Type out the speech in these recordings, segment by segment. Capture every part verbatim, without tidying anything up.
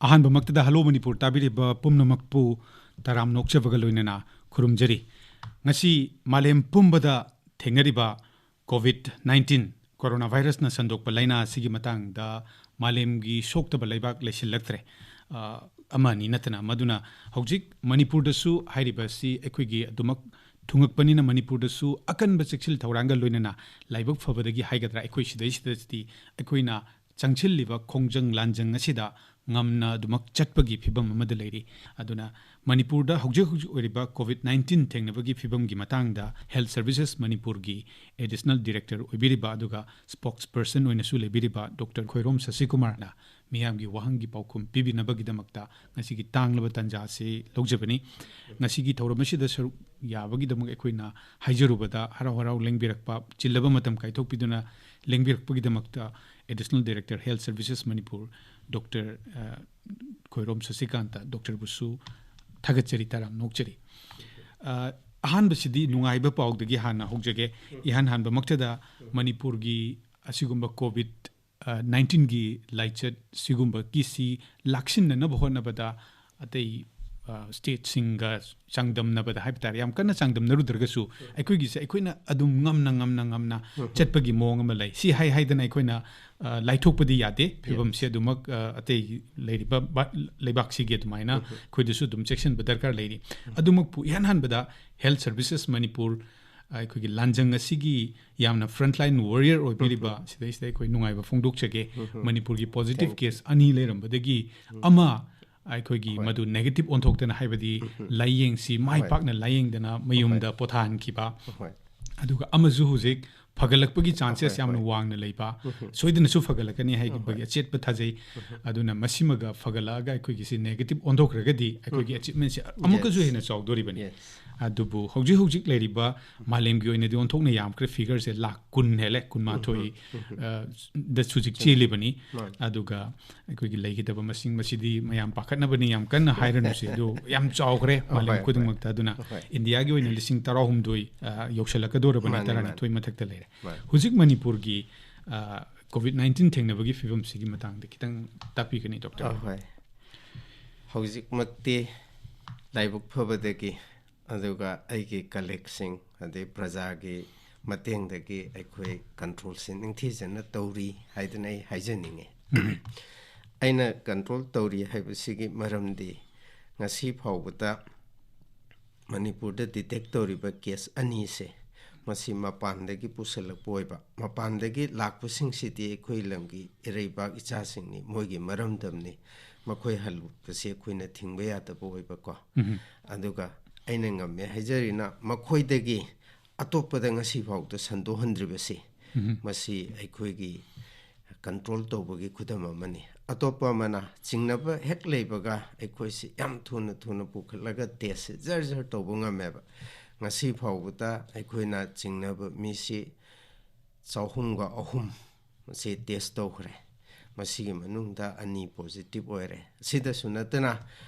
ꯑꯍꯥꯟꯕꯃꯛꯇꯗ hello Manipur ꯇꯥꯕꯤꯔꯤꯕ ꯄꯨꯝꯅꯃꯛꯄꯨ ꯇꯔꯥꯝ ꯅꯣꯛꯆꯕꯒ ꯂꯣꯏꯅꯅ ꯈꯨꯔꯨꯝꯖꯔꯤ꯫ ꯉꯁꯤ ꯃꯥꯂꯦꯝ ꯄꯨꯝꯕꯗ ꯊꯦꯡꯅꯔꯤꯕ ꯀꯣꯚꯤꯗ ꯅꯥꯏꯟꯇꯤꯟ ꯀꯣꯔꯣꯅꯥ ꯚꯥꯏꯔꯁꯅ ꯁꯟꯗꯣꯛꯄ ꯂꯥꯏꯅꯥ ꯑꯁꯤꯒꯤ ꯃꯇꯥꯡꯗ ꯃꯥꯂꯦꯝꯒꯤ ꯁꯣꯛꯇꯕ ꯂꯩꯕꯥꯛ ꯂꯩꯁꯤꯜꯂꯛꯇ꯭ꯔꯦ꯫ ꯑ, ꯑꯃ ꯑꯅꯤ ꯅꯠꯇꯅ꯫ ꯃꯗꯨꯅ ꯍꯧꯖꯤꯛ ꯃꯅꯤꯄꯨꯔꯗꯁꯨ ꯍꯥꯏꯔꯤꯕ ꯑꯁꯤ ꯑꯩꯈꯣꯏꯒꯤ ꯑꯗꯨꯃꯛ ꯊꯨꯡꯉꯛꯄꯅꯤꯅ ꯃꯅꯤꯄꯨꯔꯗꯁꯨ ꯑꯀꯟꯕ ꯆꯦꯛꯁꯤꯜ ꯊꯧꯔꯥꯡꯒ ꯂꯣꯏꯅꯅ ꯂꯥꯏꯕꯛ ꯐꯕꯗꯒꯤ ꯍꯥꯏꯒꯗ꯭ꯔꯥ, ꯑꯩꯈꯣꯏ ꯁꯤꯗꯩꯁꯤꯗꯗꯤ ꯑꯩꯈꯣꯏꯅ ꯆꯪꯁꯤꯜꯂꯤꯕ ꯈꯣꯡꯖꯪ ꯂꯥꯟꯖꯪ ꯑꯁꯤꯗ ꯉꯝꯅ ꯑꯗꯨꯃꯛ ꯆꯠꯄꯒꯤ ꯐꯤꯕꯝ ꯑꯃꯗ ꯂꯩꯔꯤ꯫ ꯑꯗꯨꯅ ꯃꯅꯤꯄꯨꯔꯗ ꯍꯧꯖꯤꯛ ꯍꯧꯖꯤꯛ ꯑꯣꯏꯔꯤꯕ ꯀꯣꯚꯤꯗ ꯅꯥꯏꯟꯇꯤꯟ ꯊꯦꯡꯅꯕꯒꯤ ꯐꯤꯕꯝꯒꯤ ꯃꯇꯥꯡꯗ ꯍꯦꯜꯊ ꯁꯔꯚꯤꯁꯦꯁ ꯃꯅꯤꯄꯨꯔꯒꯤ ꯑꯦꯗꯤꯁꯅꯦꯜ ꯗꯤꯔꯦꯛꯇꯔ ꯑꯣꯏꯕꯤꯔꯤꯕ ꯑꯗꯨꯒ ꯁ꯭ꯄꯣꯛꯁ ꯄꯔꯁꯟ ꯑꯣꯏꯅꯁꯨ ꯂꯩꯕꯤꯔꯤꯕ ꯗꯣꯛꯇꯔ ꯈꯣꯏꯔꯣꯝ ꯁꯁꯤꯀꯨꯃꯥꯔꯅ ꯃꯤꯌꯥꯝꯒꯤ ꯋꯥꯍꯪꯒꯤ ꯄꯥꯎꯈꯨꯝ ꯄꯤꯕꯤꯅꯕꯒꯤꯗꯃꯛꯇ ꯉꯁꯤꯒꯤ ꯇꯥꯡꯂꯕ ꯇꯥꯟꯖꯥ ꯑꯁꯤ ꯂꯧꯖꯕꯅꯤ꯫ ꯉꯁꯤꯒꯤ ꯊꯧꯔꯝ ꯑꯁꯤꯗ ꯁꯔꯨꯛ ꯌꯥꯕꯒꯤꯗꯃꯛ ꯑꯩꯈꯣꯏꯅ ꯍꯥꯏꯖꯔꯨꯕꯗ ꯍꯔꯥꯎ ꯍꯔꯥꯎ ꯂꯦꯡꯕꯤꯔꯛꯄ, ꯆꯤꯜꯂꯕ ꯃꯇꯝ ꯀꯥꯏꯊꯣꯛꯄꯤꯗꯨꯅ ꯂꯦꯡꯕꯤꯔꯛꯄꯒꯤꯗꯃꯛꯇ additional director health services Manipur doctor, uh, Khoirom ꯁꯁꯤꯀꯥꯟꯇ ꯗꯣꯛꯇꯔꯕꯨꯁꯨ ꯊꯥꯒꯠꯆꯔꯤ, ꯇꯔꯥꯝ ꯅꯣꯛꯆꯔꯤ꯫ ꯑ, ꯑꯍꯥꯟꯕꯁꯤꯗꯤ ꯅꯨꯡꯉꯥꯏꯕ ꯄꯥꯎꯗꯒꯤ ꯍꯥꯟꯅ ꯍꯧꯖꯒꯦ꯫ ꯏꯍꯥꯟ ꯍꯥꯟꯕꯃꯛꯇꯗ ꯃꯅꯤꯄꯨꯔꯒꯤ ꯑꯁꯤꯒꯨꯝꯕ ꯀꯣꯚꯤꯗ, ꯑ, ꯅꯥꯏꯟꯇꯤꯟꯒꯤ ꯂꯥꯏꯆꯠ ꯁꯤꯒꯨꯝꯕꯒꯤꯁꯤ ꯂꯥꯛꯁꯤꯟꯅꯅꯕ ꯍꯣꯠꯅꯕꯗ ꯑꯇꯩ, ꯑ, ꯁ꯭ꯇꯦꯠꯁꯤꯡꯒ ꯆꯥꯡꯗꯝꯅꯕꯗ ꯍꯥꯏꯕ ꯇꯥꯔꯦ, ꯌꯥꯝ ꯀꯟꯅ ꯆꯥꯡꯗꯝꯅꯔꯨꯗ꯭ꯔꯒꯁꯨ ꯑꯩꯈꯣꯏꯒꯤꯁꯦ ꯑꯩꯈꯣꯏꯅ ꯑꯗꯨꯝ ꯉꯝꯅ ꯉꯝꯅ ꯉꯝꯅ ꯆꯠꯄꯒꯤ ꯃꯑꯣꯡ ꯑꯃ ꯂꯩ꯫ ꯁꯤ ꯍꯥꯏ ꯍꯥꯏꯗꯅ ꯑꯩꯈꯣꯏꯅ, ꯑ, ꯂꯥꯏꯊꯣꯛꯄꯗꯤ ꯌꯥꯗꯦ꯫ ꯐꯤꯕꯝꯁꯦ ꯑꯗꯨꯃꯛ, ꯑ, ꯑꯇꯩ ꯂꯩꯔꯤꯕ ꯕ-, ꯂꯩꯕꯥꯛꯁꯤꯒꯤ ꯑꯗꯨꯃꯥꯏꯅ ꯑꯩꯈꯣꯏꯗꯁꯨ ꯑꯗꯨꯝ ꯆꯦꯛꯁꯤꯟꯕ ꯗꯔꯀꯥꯔ ꯂꯩꯔꯤ꯫ ꯑꯗꯨꯃꯛꯄꯨ ꯏꯍꯥꯟ ꯍꯥꯟꯕꯗ ꯍꯦꯜꯊ ꯁꯔꯚꯤꯁꯦꯁ ꯃꯅꯤꯄꯨꯔ, ꯑ, ꯑꯩꯈꯣꯏꯒꯤ ꯂꯥꯟꯖꯪ ꯑꯁꯤꯒꯤ ꯌꯥꯝꯅ ꯐ꯭ꯔꯟꯠꯂꯥꯏꯟ ꯋꯥꯔꯤꯌꯔ ꯑꯣꯏꯕꯤꯔꯤꯕ ꯁꯤꯗꯩꯁꯤꯗ ꯑꯩꯈꯣꯏ ꯅꯨꯡꯉꯥꯏꯕ ꯐꯣꯡꯗꯣꯛꯆꯒꯦ꯫ ꯃꯅꯤꯄꯨꯔꯒꯤ ꯄꯣꯖꯤꯇꯤꯚ ꯀꯦꯁ ꯑꯅꯤ ꯂꯩꯔꯝꯕꯗꯒꯤ ꯑꯃ ꯑꯩꯈꯣꯏꯒꯤ ꯃꯗꯨ ꯅꯦꯒꯦꯇꯤꯚ ꯑꯣꯟꯊꯣꯛꯇꯅ, ꯍꯥꯏꯕꯗꯤ ꯂꯥꯏꯌꯦꯡꯁꯤ ꯃꯥꯏ ꯄꯥꯛꯅ ꯂꯥꯏꯌꯦꯡꯗꯅ ꯃꯌꯨꯝꯗ ꯄꯣꯊꯥꯍꯟꯈꯤꯕ꯫ ꯑꯗꯨꯒ ꯑꯃꯁꯨ ꯍꯧꯖꯤꯛ ꯐꯒꯠꯂꯛꯄꯒꯤ ꯆꯥꯟꯁꯦꯁ ꯌꯥꯝꯅ ꯋꯥꯡꯅ ꯂꯩꯕ, ꯁꯣꯏꯗꯅꯁꯨ ꯐꯒꯠꯂꯛꯀꯅꯤ ꯍꯥꯏꯕꯒꯤ ꯑꯆꯦꯠꯄ ꯊꯥꯖꯩ꯫ ꯑꯗꯨꯅ ꯃꯁꯤꯃꯒ ꯐꯒꯠꯂꯛꯑꯒ ꯑꯩꯈꯣꯏꯒꯤꯁꯤ ꯅꯦꯒꯦꯇꯤꯚ ꯑꯣꯟꯊꯣꯛꯈ꯭ꯔꯒꯗꯤ ꯑꯩꯈꯣꯏꯒꯤ ꯑꯆꯤꯞꯃꯦꯟꯁꯦ ꯑꯃꯨꯛꯀꯁꯨ ꯍꯦꯟꯅ ꯆꯥꯎꯗꯣꯔꯤꯕꯅꯤ꯫ ꯑꯗꯨꯕꯨ ꯍꯧꯖꯤꯛ ꯍꯧꯖꯤꯛ ꯂꯩꯔꯤꯕ ꯃꯥꯂꯦꯝꯒꯤ ꯑꯣꯏꯅꯗꯤ ꯑꯣꯟꯊꯣꯛꯅ ꯌꯥꯝꯈ꯭ꯔꯦ, ꯐꯤꯒꯔꯁꯦ ꯂꯥꯈ ꯀꯨꯟ ꯍꯦꯜꯂꯦ, ꯀꯨꯟꯃꯥꯊꯣꯏ, ꯑ, ꯗꯁꯨ ꯍꯧꯖꯤꯛ ꯆꯦꯜꯂꯤꯕꯅꯤ꯫ ꯑꯗꯨꯒ ꯑꯩꯈꯣꯏꯒꯤ ꯂꯩꯒꯗꯕ ꯃꯁꯤꯡ ꯃꯁꯤꯗꯤ ꯃꯌꯥꯝ ꯄꯥꯈꯠꯅꯕꯅꯤ, ꯌꯥꯝ ꯀꯟꯅ ꯍꯥꯏꯔꯅꯨꯁꯦ, ꯑꯗꯨ ꯌꯥꯝ ꯆꯥꯎꯈ꯭ꯔꯦ ꯃꯥꯂꯦꯝ ꯈꯨꯗꯤꯡꯃꯛꯇ꯫ ꯑꯗꯨꯅ ꯏꯟꯗꯤꯌꯥꯒꯤ ꯑꯣꯏꯅ ꯂꯤꯁꯤꯡ ꯇꯔꯥꯍꯨꯝꯗꯣꯏ, ꯑ, ꯌꯧꯁꯜꯂꯛꯀꯗꯧꯔꯕꯅꯤ, ꯃꯥꯅꯤ, ꯇꯔꯥꯅꯤꯊꯣꯏ ꯃꯊꯛꯇ ꯂꯩꯔꯦ꯫ ꯍꯧꯖꯤꯛ ꯃꯅꯤꯄꯨꯔꯒꯤ, ꯑ, ꯀꯣꯚꯤꯗ ꯅꯥꯏꯟꯇꯤꯟ ꯊꯦꯡꯅꯕꯒꯤ ꯐꯤꯕꯝꯁꯤꯒꯤ ꯃꯇꯥꯡꯗ ꯈꯤꯇꯪ ꯇꯥꯛꯄꯤꯒꯅꯤ, ꯗꯣꯛꯇꯔ? ꯑ, ꯍꯣꯏ꯫ ꯍꯧꯖꯤꯛꯃꯛꯇꯤ ꯂꯥꯏꯕꯛ ꯐꯕꯗꯒꯤ, ꯑꯗꯨꯒ ꯑꯩꯒꯤ ꯀꯂꯤꯛꯁꯤꯡ ꯑꯗꯩ ꯄ꯭ꯔꯖꯥꯒꯤ ꯃꯇꯦꯡꯗꯒꯤ ꯑꯩꯈꯣꯏ ꯀꯟꯇ꯭ꯔꯣꯜꯁꯤ ꯅꯤꯡꯊꯤꯖꯅ ꯇꯧꯔꯤ ꯍꯥꯏꯗꯅ ꯑꯩ ꯍꯥꯏꯖꯅꯤꯡꯉꯤ꯫ ꯑꯩꯅ ꯀꯟꯇ꯭ꯔꯣꯜ ꯇꯧꯔꯤ ꯍꯥꯏꯕꯁꯤꯒꯤ ꯃꯔꯝꯗꯤ, ꯉꯁꯤ ꯐꯥꯎꯕꯗ ꯃꯅꯤꯄꯨꯔꯗ ꯗꯤꯇꯦꯛ ꯇꯧꯔꯤꯕ ꯀꯦꯁ ꯑꯅꯤꯁꯦ, ꯃꯁꯤ ꯃꯄꯥꯟꯗꯒꯤ ꯄꯨꯁꯜꯂꯛꯄ ꯑꯣꯏꯕ, ꯃꯄꯥꯟꯗꯒꯤ ꯂꯥꯛꯄꯁꯤꯡꯁꯤꯗꯤ ꯑꯩꯈꯣꯏ ꯂꯝꯒꯤ ꯏꯔꯩꯕꯥꯛ ꯏꯆꯥꯁꯤꯡꯅꯤ, ꯃꯣꯏꯒꯤ ꯃꯔꯝꯗꯝꯅꯤ, ꯃꯈꯣꯏ ꯍꯜꯂꯛꯄꯁꯤ ꯑꯩꯈꯣꯏꯅ ꯊꯤꯡꯕ ꯌꯥꯗꯕ ꯑꯣꯏꯕꯀꯣ꯫ ꯑꯗꯨꯒ ꯑꯩꯅ ꯉꯝꯃꯦ ꯍꯥꯏꯖꯔꯤꯅ, ꯃꯈꯣꯏꯗꯒꯤ ꯑꯇꯣꯞꯄꯗ ꯉꯁꯤ ꯐꯥꯎꯗ ꯁꯟꯗꯣꯛꯍꯟꯗ꯭ꯔꯤꯕꯁꯤ, ꯃꯁꯤ ꯑꯩꯈꯣꯏꯒꯤ ꯀꯟꯇ꯭ꯔꯣꯜ ꯇꯧꯕꯒꯤ ꯈꯨꯗꯝ ꯑꯃꯅꯤ꯫ ꯑꯇꯣꯞꯄ ꯑꯃꯅ, ꯆꯤꯡꯅꯕ ꯍꯦꯛ ꯂꯩꯕꯒ ꯑꯩꯈꯣꯏꯁꯤ ꯌꯥꯝ ꯊꯨꯅ ꯊꯨꯅ ꯄꯨꯈꯠꯂꯒ ꯇꯦꯁꯁꯦ ꯖꯔ ꯖꯔ ꯇꯧꯕ ꯉꯝꯃꯦꯕ꯫ ꯉꯁꯤ ꯐꯥꯎꯕꯗ ꯑꯩꯈꯣꯏꯅ ꯆꯤꯡꯅꯕ ꯃꯤꯁꯤ ꯆꯍꯨꯝꯒ ꯑꯍꯨꯝ ꯃꯁꯤ ꯇꯦꯁ ꯇꯧꯈ꯭ꯔꯦ꯫ ꯃꯁꯤꯒꯤ ꯃꯅꯨꯡꯗ ꯑꯅꯤ ꯄꯣꯖꯤꯇꯤꯚ ꯑꯣꯏꯔꯦ꯫ ꯑꯁꯤꯗꯁꯨ ꯅꯠꯇꯅ,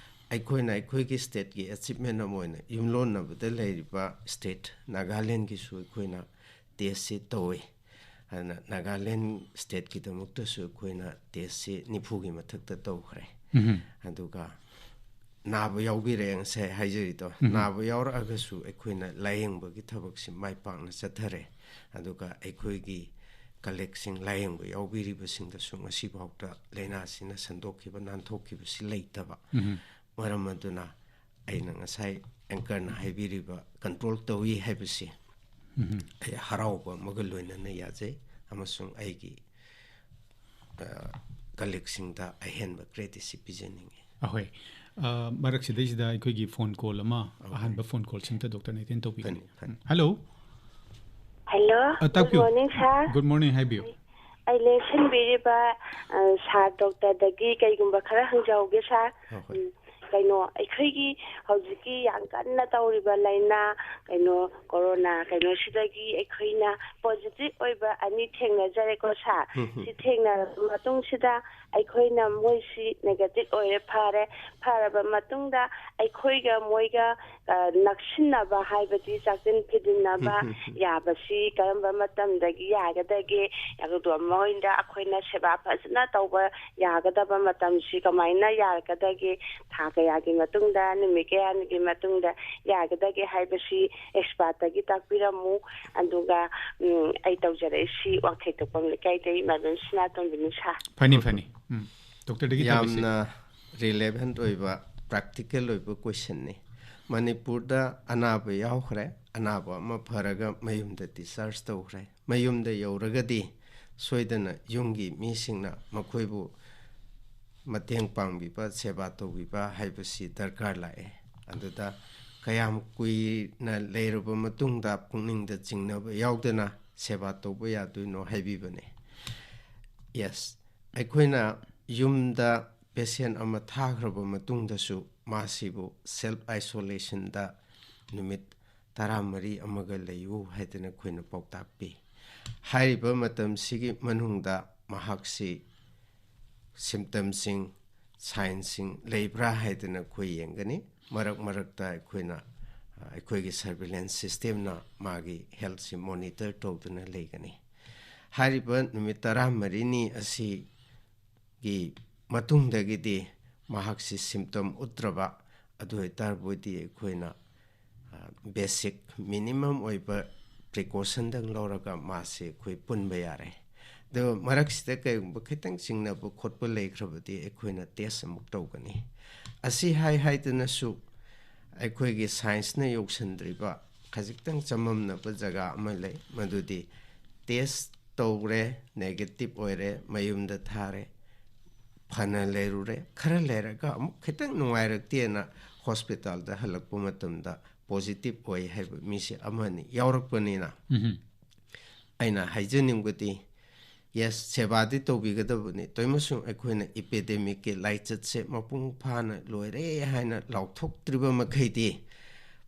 ꯑꯩꯈꯣꯏꯅ ꯑꯩꯈꯣꯏꯒꯤ ꯁ꯭ꯇꯦꯠꯀꯤ ꯑꯦꯆꯤꯞꯃꯦꯟ ꯑꯃ ꯑꯣꯏꯅ ꯌꯨꯝꯂꯣꯟꯅꯕꯗ ꯂꯩꯔꯤꯕ ꯁ꯭ꯇꯦꯠ ꯅꯥꯒꯥꯂꯦꯟꯒꯤꯁꯨ ꯑꯩꯈꯣꯏꯅ ꯇꯦꯁꯁꯤ ꯇꯧꯏ꯫ ꯑꯗꯨꯅ ꯅꯥꯒꯥꯂꯦꯟ ꯁ꯭ꯇꯦꯠꯀꯤꯗꯃꯛꯇꯁꯨ ꯑꯩꯈꯣꯏꯅ ꯇꯦꯁꯁꯤ ꯅꯤꯐꯨꯒꯤ ꯃꯊꯛꯇ ꯇꯧꯈ꯭ꯔꯦ꯫ ꯑꯗꯨꯒ ꯅꯥꯕ ꯌꯥꯎꯕꯤꯔꯛꯑꯦ, ꯉꯁꯥꯏ ꯍꯥꯏꯖꯔꯤꯗꯣ, ꯅꯥꯕ ꯌꯥꯎꯔꯛꯑꯒꯁꯨ ꯑꯩꯈꯣꯏꯅ ꯂꯥꯌꯦꯡꯕꯒꯤ ꯊꯕꯛꯁꯤ ꯃꯥꯏ ꯄꯥꯛꯅ ꯆꯠꯊꯔꯦ꯫ ꯑꯗꯨꯒ ꯑꯩꯈꯣꯏꯒꯤ ꯀꯂꯤꯛꯁꯤꯡ, ꯂꯥꯌꯦꯡꯕ ꯌꯥꯎꯕꯤꯔꯤꯕꯁꯤꯡꯗꯁꯨ ꯉꯁꯤꯐꯥꯎꯗ ꯂꯥꯏꯅꯥꯁꯤꯅ ꯁꯟꯗꯣꯛꯈꯤꯕ, ꯅꯥꯟꯊꯣꯛꯈꯤꯕꯁꯤ ꯂꯩꯇꯕ꯫ ꯃꯔꯝ ꯑꯗꯨꯅ ꯑꯩꯅ ꯉꯁꯥꯏ ꯑꯦꯡꯀꯔꯅ ꯍꯥꯏꯕꯤꯔꯤꯕ ꯀꯟꯇ꯭ꯔꯣꯜ ꯇꯧꯏ ꯍꯥꯏꯕꯁꯤ ꯑꯩ ꯍꯔꯥꯎꯕ ꯑꯃꯒ ꯂꯣꯏꯅꯅ ꯌꯥꯖꯩ, ꯑꯃꯁꯨꯡ ꯑꯩꯒꯤ ꯀꯂꯤꯛꯁꯤꯡꯗ ꯑꯍꯦꯟꯕ ꯀ꯭ꯔꯦꯗꯤꯠꯁꯤ ꯄꯤꯖꯅꯤꯡꯏ꯫ ꯑꯍꯣꯏ꯫ ꯑ, ꯃꯔꯛꯁꯤꯗꯩꯁꯤꯗ ꯑꯩꯈꯣꯏꯒꯤ ꯐꯣꯟ ꯀꯣꯜ ꯑꯃ, ꯑꯍꯥꯟꯕ ꯐꯣꯟ ꯀꯣꯜꯁꯤ ꯑꯝꯇ ꯗꯣꯛꯇꯔꯅ ꯑꯦꯇꯦꯟ ꯇꯧꯕꯤꯒꯅꯤ꯫ ꯐꯅꯤ, ꯐꯅꯤ꯫ ꯍꯜꯂꯣ꯫ ꯍꯜꯂꯣ꯫ ꯑ, ꯇꯥꯛꯄꯤꯌꯨ꯫ Good morning, sir꯫ Good morning, ꯍꯥꯏꯕꯤꯌꯨ꯫ ꯑꯩ ꯂꯦꯡꯁꯤꯟꯕꯤꯔꯤꯕ, ꯑ, ꯁꯥꯔ ꯗꯣꯛꯇꯔꯗꯒꯤ ꯀꯩꯒꯨꯝꯕ ꯈꯔ ꯍꯪꯖꯍꯧꯒꯦ, ꯁꯥꯔ꯫ ꯍꯣꯏ, ꯍꯣꯏ꯫ ꯎꯝ, ꯀꯩꯅꯣ, ꯑꯩꯈꯣꯏꯒꯤ ꯍꯧꯖꯤꯛꯀꯤ ꯌꯥꯝ ꯀꯟꯅ ꯇꯧꯔꯤꯕ ꯂꯥꯏꯅꯥ, ꯀꯩꯅꯣ, ꯀꯣꯔꯣꯅꯥ ꯀꯩꯅꯣꯁꯤꯗꯒꯤ ꯑꯩꯈꯣꯏꯅ ꯄꯣꯖꯤꯇꯤꯚ ꯑꯣꯏꯕ ꯑꯅꯤ ꯊꯦꯡꯅꯖꯔꯦꯀꯣ, ꯁꯥꯔ꯫ ꯎꯝ, ꯎꯝ꯫ ꯁꯤ ꯊꯦꯡꯅꯔꯕ ꯃꯇꯨꯡꯁꯤꯗ ꯑꯩꯈꯣꯏꯅ ꯃꯣꯏꯁꯤ ꯅꯦꯒꯦꯇꯤꯚ ꯑꯣꯏꯔꯦ, ꯐꯔꯦ, ꯐꯔꯕ ꯃꯇꯨꯡꯗ ꯑꯩꯈꯣꯏꯒ ꯃꯣꯏꯒ, ꯑ, ꯅꯛꯁꯤꯟꯅꯕ, ꯍꯥꯏꯕꯗꯤ ꯆꯥꯛꯆꯤꯟ ꯐꯤꯗꯤꯟꯅꯕ ꯎꯝ, ꯎꯝ, ꯎꯝ꯫ ꯌꯥꯕꯁꯤ ꯀꯔꯝꯕ ꯃꯇꯝꯗꯒꯤ ꯌꯥꯒꯗꯒꯦ? ꯑꯗꯨꯒ ꯃꯣꯏꯗ ꯑꯩꯈꯣꯏꯅ ꯁꯦꯕꯥ ꯐꯖꯅ ꯇꯧꯕ ꯌꯥꯒꯗꯕ ꯃꯇꯝꯁꯤ ꯀꯃꯥꯏꯅ ꯌꯥꯔꯒꯗꯒꯦ? ꯊꯥ ꯀꯌꯥꯒꯤ ꯃꯇꯨꯡꯗ, ꯅꯨꯃꯤꯠ ꯀꯌꯥꯅꯤꯒꯤ ꯃꯇꯨꯡꯗ ꯌꯥꯒꯗꯒꯦ ꯍꯥꯏꯕꯁꯤ ꯑꯦꯛꯁꯄꯥꯔꯠꯇꯒꯤ ꯇꯥꯛꯄꯤꯔꯝꯃꯨ꯫ ꯑꯗꯨꯒ ꯎꯝ, ꯑꯩ ꯇꯧꯖꯔꯛꯏꯁꯤ ꯋꯥꯡꯈꯩ ꯇꯣꯛꯄꯝ ꯂꯩꯀꯥꯏꯗꯒꯤ ꯃꯥꯏꯕꯝ ꯁꯅꯥꯇꯣꯝꯕꯤꯅꯤ ꯁꯥꯔ꯫ ꯐꯅꯤ ꯐꯅꯤ ꯎꯝ ꯗꯣꯛꯇꯔꯗꯒꯤ ꯇꯝꯃꯤꯁꯤ꯫ ꯌꯥꯝꯅ ꯔꯤꯂꯦꯚꯦꯟꯠ ꯑꯣꯏꯕ ꯄ꯭ꯔꯦꯛꯇꯤꯀꯦꯜ ꯑꯣꯏꯕ ꯀꯣꯏꯁꯟꯅꯤ꯫ ꯃꯅꯤꯄꯨꯔꯗ ꯑꯅꯥꯕ ꯌꯥꯎꯈ꯭ꯔꯦ, ꯑꯅꯥꯕ ꯑꯃ ꯐꯔꯒ ꯃꯌꯨꯝꯗ ꯗꯤꯁꯆꯥꯔꯖ ꯇꯧꯈ꯭ꯔꯦ꯫ ꯃꯌꯨꯝꯗ ꯌꯧꯔꯒꯗꯤ ꯁꯣꯏꯗꯅ ꯌꯨꯝꯒꯤ ꯃꯤꯁꯤꯡꯅ ꯃꯈꯣꯏꯕꯨ ꯃꯇꯦꯡ ꯄꯥꯡꯕꯤꯕ, ꯁꯦꯕꯥ ꯇꯧꯕꯤꯕ ꯍꯥꯏꯕꯁꯤ ꯗꯔꯀꯥꯔ ꯂꯥꯛꯑꯦ꯫ ꯑꯗꯨꯗ ꯀꯌꯥꯝ ꯀꯨꯏꯅ ꯂꯩꯔꯕ ꯃꯇꯨꯡꯗ ꯄꯨꯛꯅꯤꯡꯗ ꯆꯤꯡꯅꯕ ꯌꯥꯎꯗꯅ ꯁꯦꯕꯥ ꯇꯧꯕ ꯌꯥꯗꯣꯏꯅꯣ ꯍꯥꯏꯕꯤꯕꯅꯦ꯫ ꯌꯦꯁ, ꯑꯩꯈꯣꯏꯅ ꯌꯨꯝꯗ ꯄꯦꯁꯦꯟ ꯑꯃ ꯊꯥꯈ꯭ꯔꯕ ꯃꯇꯨꯡꯗꯁꯨ ꯃꯥꯁꯤꯕꯨ ꯁꯦꯜꯐ ꯑꯥꯏꯁꯣꯂꯦꯁꯟꯗ ꯅꯨꯃꯤꯠ ꯇꯔꯥꯃꯔꯤ ꯑꯃꯒ ꯂꯩꯌꯨ ꯍꯥꯏꯗꯅ ꯑꯩꯈꯣꯏꯅ ꯄꯥꯎꯇꯥꯛ ꯄꯤ꯫ ꯍꯥꯏꯔꯤꯕ ꯃꯇꯝꯁꯤꯒꯤ ꯃꯅꯨꯡꯗ ꯃꯍꯥꯛꯁꯤ ꯁꯤꯝꯇꯝꯁꯤꯡ, ꯁꯥꯏꯟꯁꯤꯡ ꯂꯩꯕ꯭ꯔꯥ ꯍꯥꯏꯗꯅ ꯑꯩꯈꯣꯏ ꯌꯦꯡꯒꯅꯤ꯫ ꯃꯔꯛ ꯃꯔꯛꯇ ꯑꯩꯈꯣꯏꯅ, ꯑ, ꯑꯩꯈꯣꯏꯒꯤ ꯁꯔꯚꯤꯂꯦꯟꯁ ꯁꯤꯁꯇꯦꯝꯅ ꯃꯥꯒꯤ ꯍꯦꯜꯠꯁꯤ ꯃꯣꯅꯤꯇꯔ ꯇꯧꯗꯨꯅ ꯂꯩꯒꯅꯤ꯫ ꯍꯥꯏꯔꯤꯕ ꯅꯨꯃꯤꯠ ꯇꯔꯥꯃꯔꯤꯅꯤ ꯑꯁꯤꯒꯤ ꯃꯇꯨꯡꯗꯒꯤꯗꯤ ꯃꯍꯥꯛꯁꯤ ꯁꯤꯝꯇꯝ ꯎꯠꯇ꯭ꯔꯕ ꯑꯗꯨ ꯑꯣꯏꯇꯥꯔꯕꯣꯏꯗꯤ ꯑꯩꯈꯣꯏꯅ, ꯑ, ꯕꯦꯁꯤꯛ ꯃꯤꯅꯤꯃꯝ ꯑꯣꯏꯕ ꯄ꯭ꯔꯤꯀꯣꯁꯟꯗꯪ ꯂꯧꯔꯒ ꯃꯥꯁꯤ ꯑꯩꯈꯣꯏ ꯄꯨꯟꯕ ꯌꯥꯔꯦ꯫ ꯑꯗꯣ ꯃꯔꯛꯁꯤꯗ ꯀꯔꯤꯒꯨꯝꯕ ꯈꯤꯇꯪ ꯆꯤꯡꯅꯕ ꯈꯣꯠꯄ ꯂꯩꯈ꯭ꯔꯕꯗꯤ ꯑꯩꯈꯣꯏꯅ ꯇꯦꯁ ꯑꯃꯨꯛ ꯇꯧꯒꯅꯤ꯫ ꯑꯁꯤ ꯍꯥꯏ ꯍꯥꯏꯗꯅꯁꯨ ꯑꯩꯈꯣꯏꯒꯤ ꯁꯥꯏꯟꯁꯅ ꯌꯧꯁꯤꯟꯗ꯭ꯔꯤꯕ ꯈꯖꯤꯛꯇꯪ ꯆꯃꯝꯅꯕ ꯖꯒꯥ ꯑꯃ ꯂꯩ, ꯃꯗꯨꯗꯤ ꯇꯦꯁ ꯇꯧꯔꯦ, ꯅꯦꯒꯦꯇꯤꯞ ꯑꯣꯏꯔꯦ, ꯃꯌꯨꯝꯗ ꯊꯥꯔꯦ, ꯐꯅ ꯂꯩꯔꯨꯔꯦ, ꯈꯔ ꯂꯩꯔꯒ ꯑꯃꯨꯛ ꯈꯤꯇꯪ ꯅꯨꯡꯉꯥꯏꯔꯛꯇꯦꯅ ꯍꯣꯁꯄꯤꯇꯥꯜꯗ ꯍꯜꯂꯛꯄ ꯃꯇꯝꯗ ꯄꯣꯖꯤꯇꯤꯞ ꯑꯣꯏ ꯍꯥꯏꯕ ꯃꯤꯁꯦ ꯑꯃꯅꯤ ꯌꯥꯎꯔꯛꯄꯅꯤꯅ꯫ ꯎꯝ ꯑꯩꯅ ꯍꯥꯏꯖꯅꯤꯡꯕꯗꯤ, ꯌꯦꯁ, ꯁꯦꯕꯥꯗꯤ ꯇꯧꯕꯤꯒꯗꯕꯅꯤ꯫ ꯇꯣꯏꯃꯁꯨꯡ ꯑꯩꯈꯣꯏꯅ ꯏꯄꯤꯗꯦꯃꯤꯛꯀꯤ ꯂꯥꯏꯆꯠꯁꯦ ꯃꯄꯨꯡ ꯐꯥꯅ ꯂꯣꯏꯔꯦ ꯍꯥꯏꯅ ꯂꯥꯎꯊꯣꯛꯇ꯭ꯔꯤꯕ ꯃꯈꯩꯗꯤ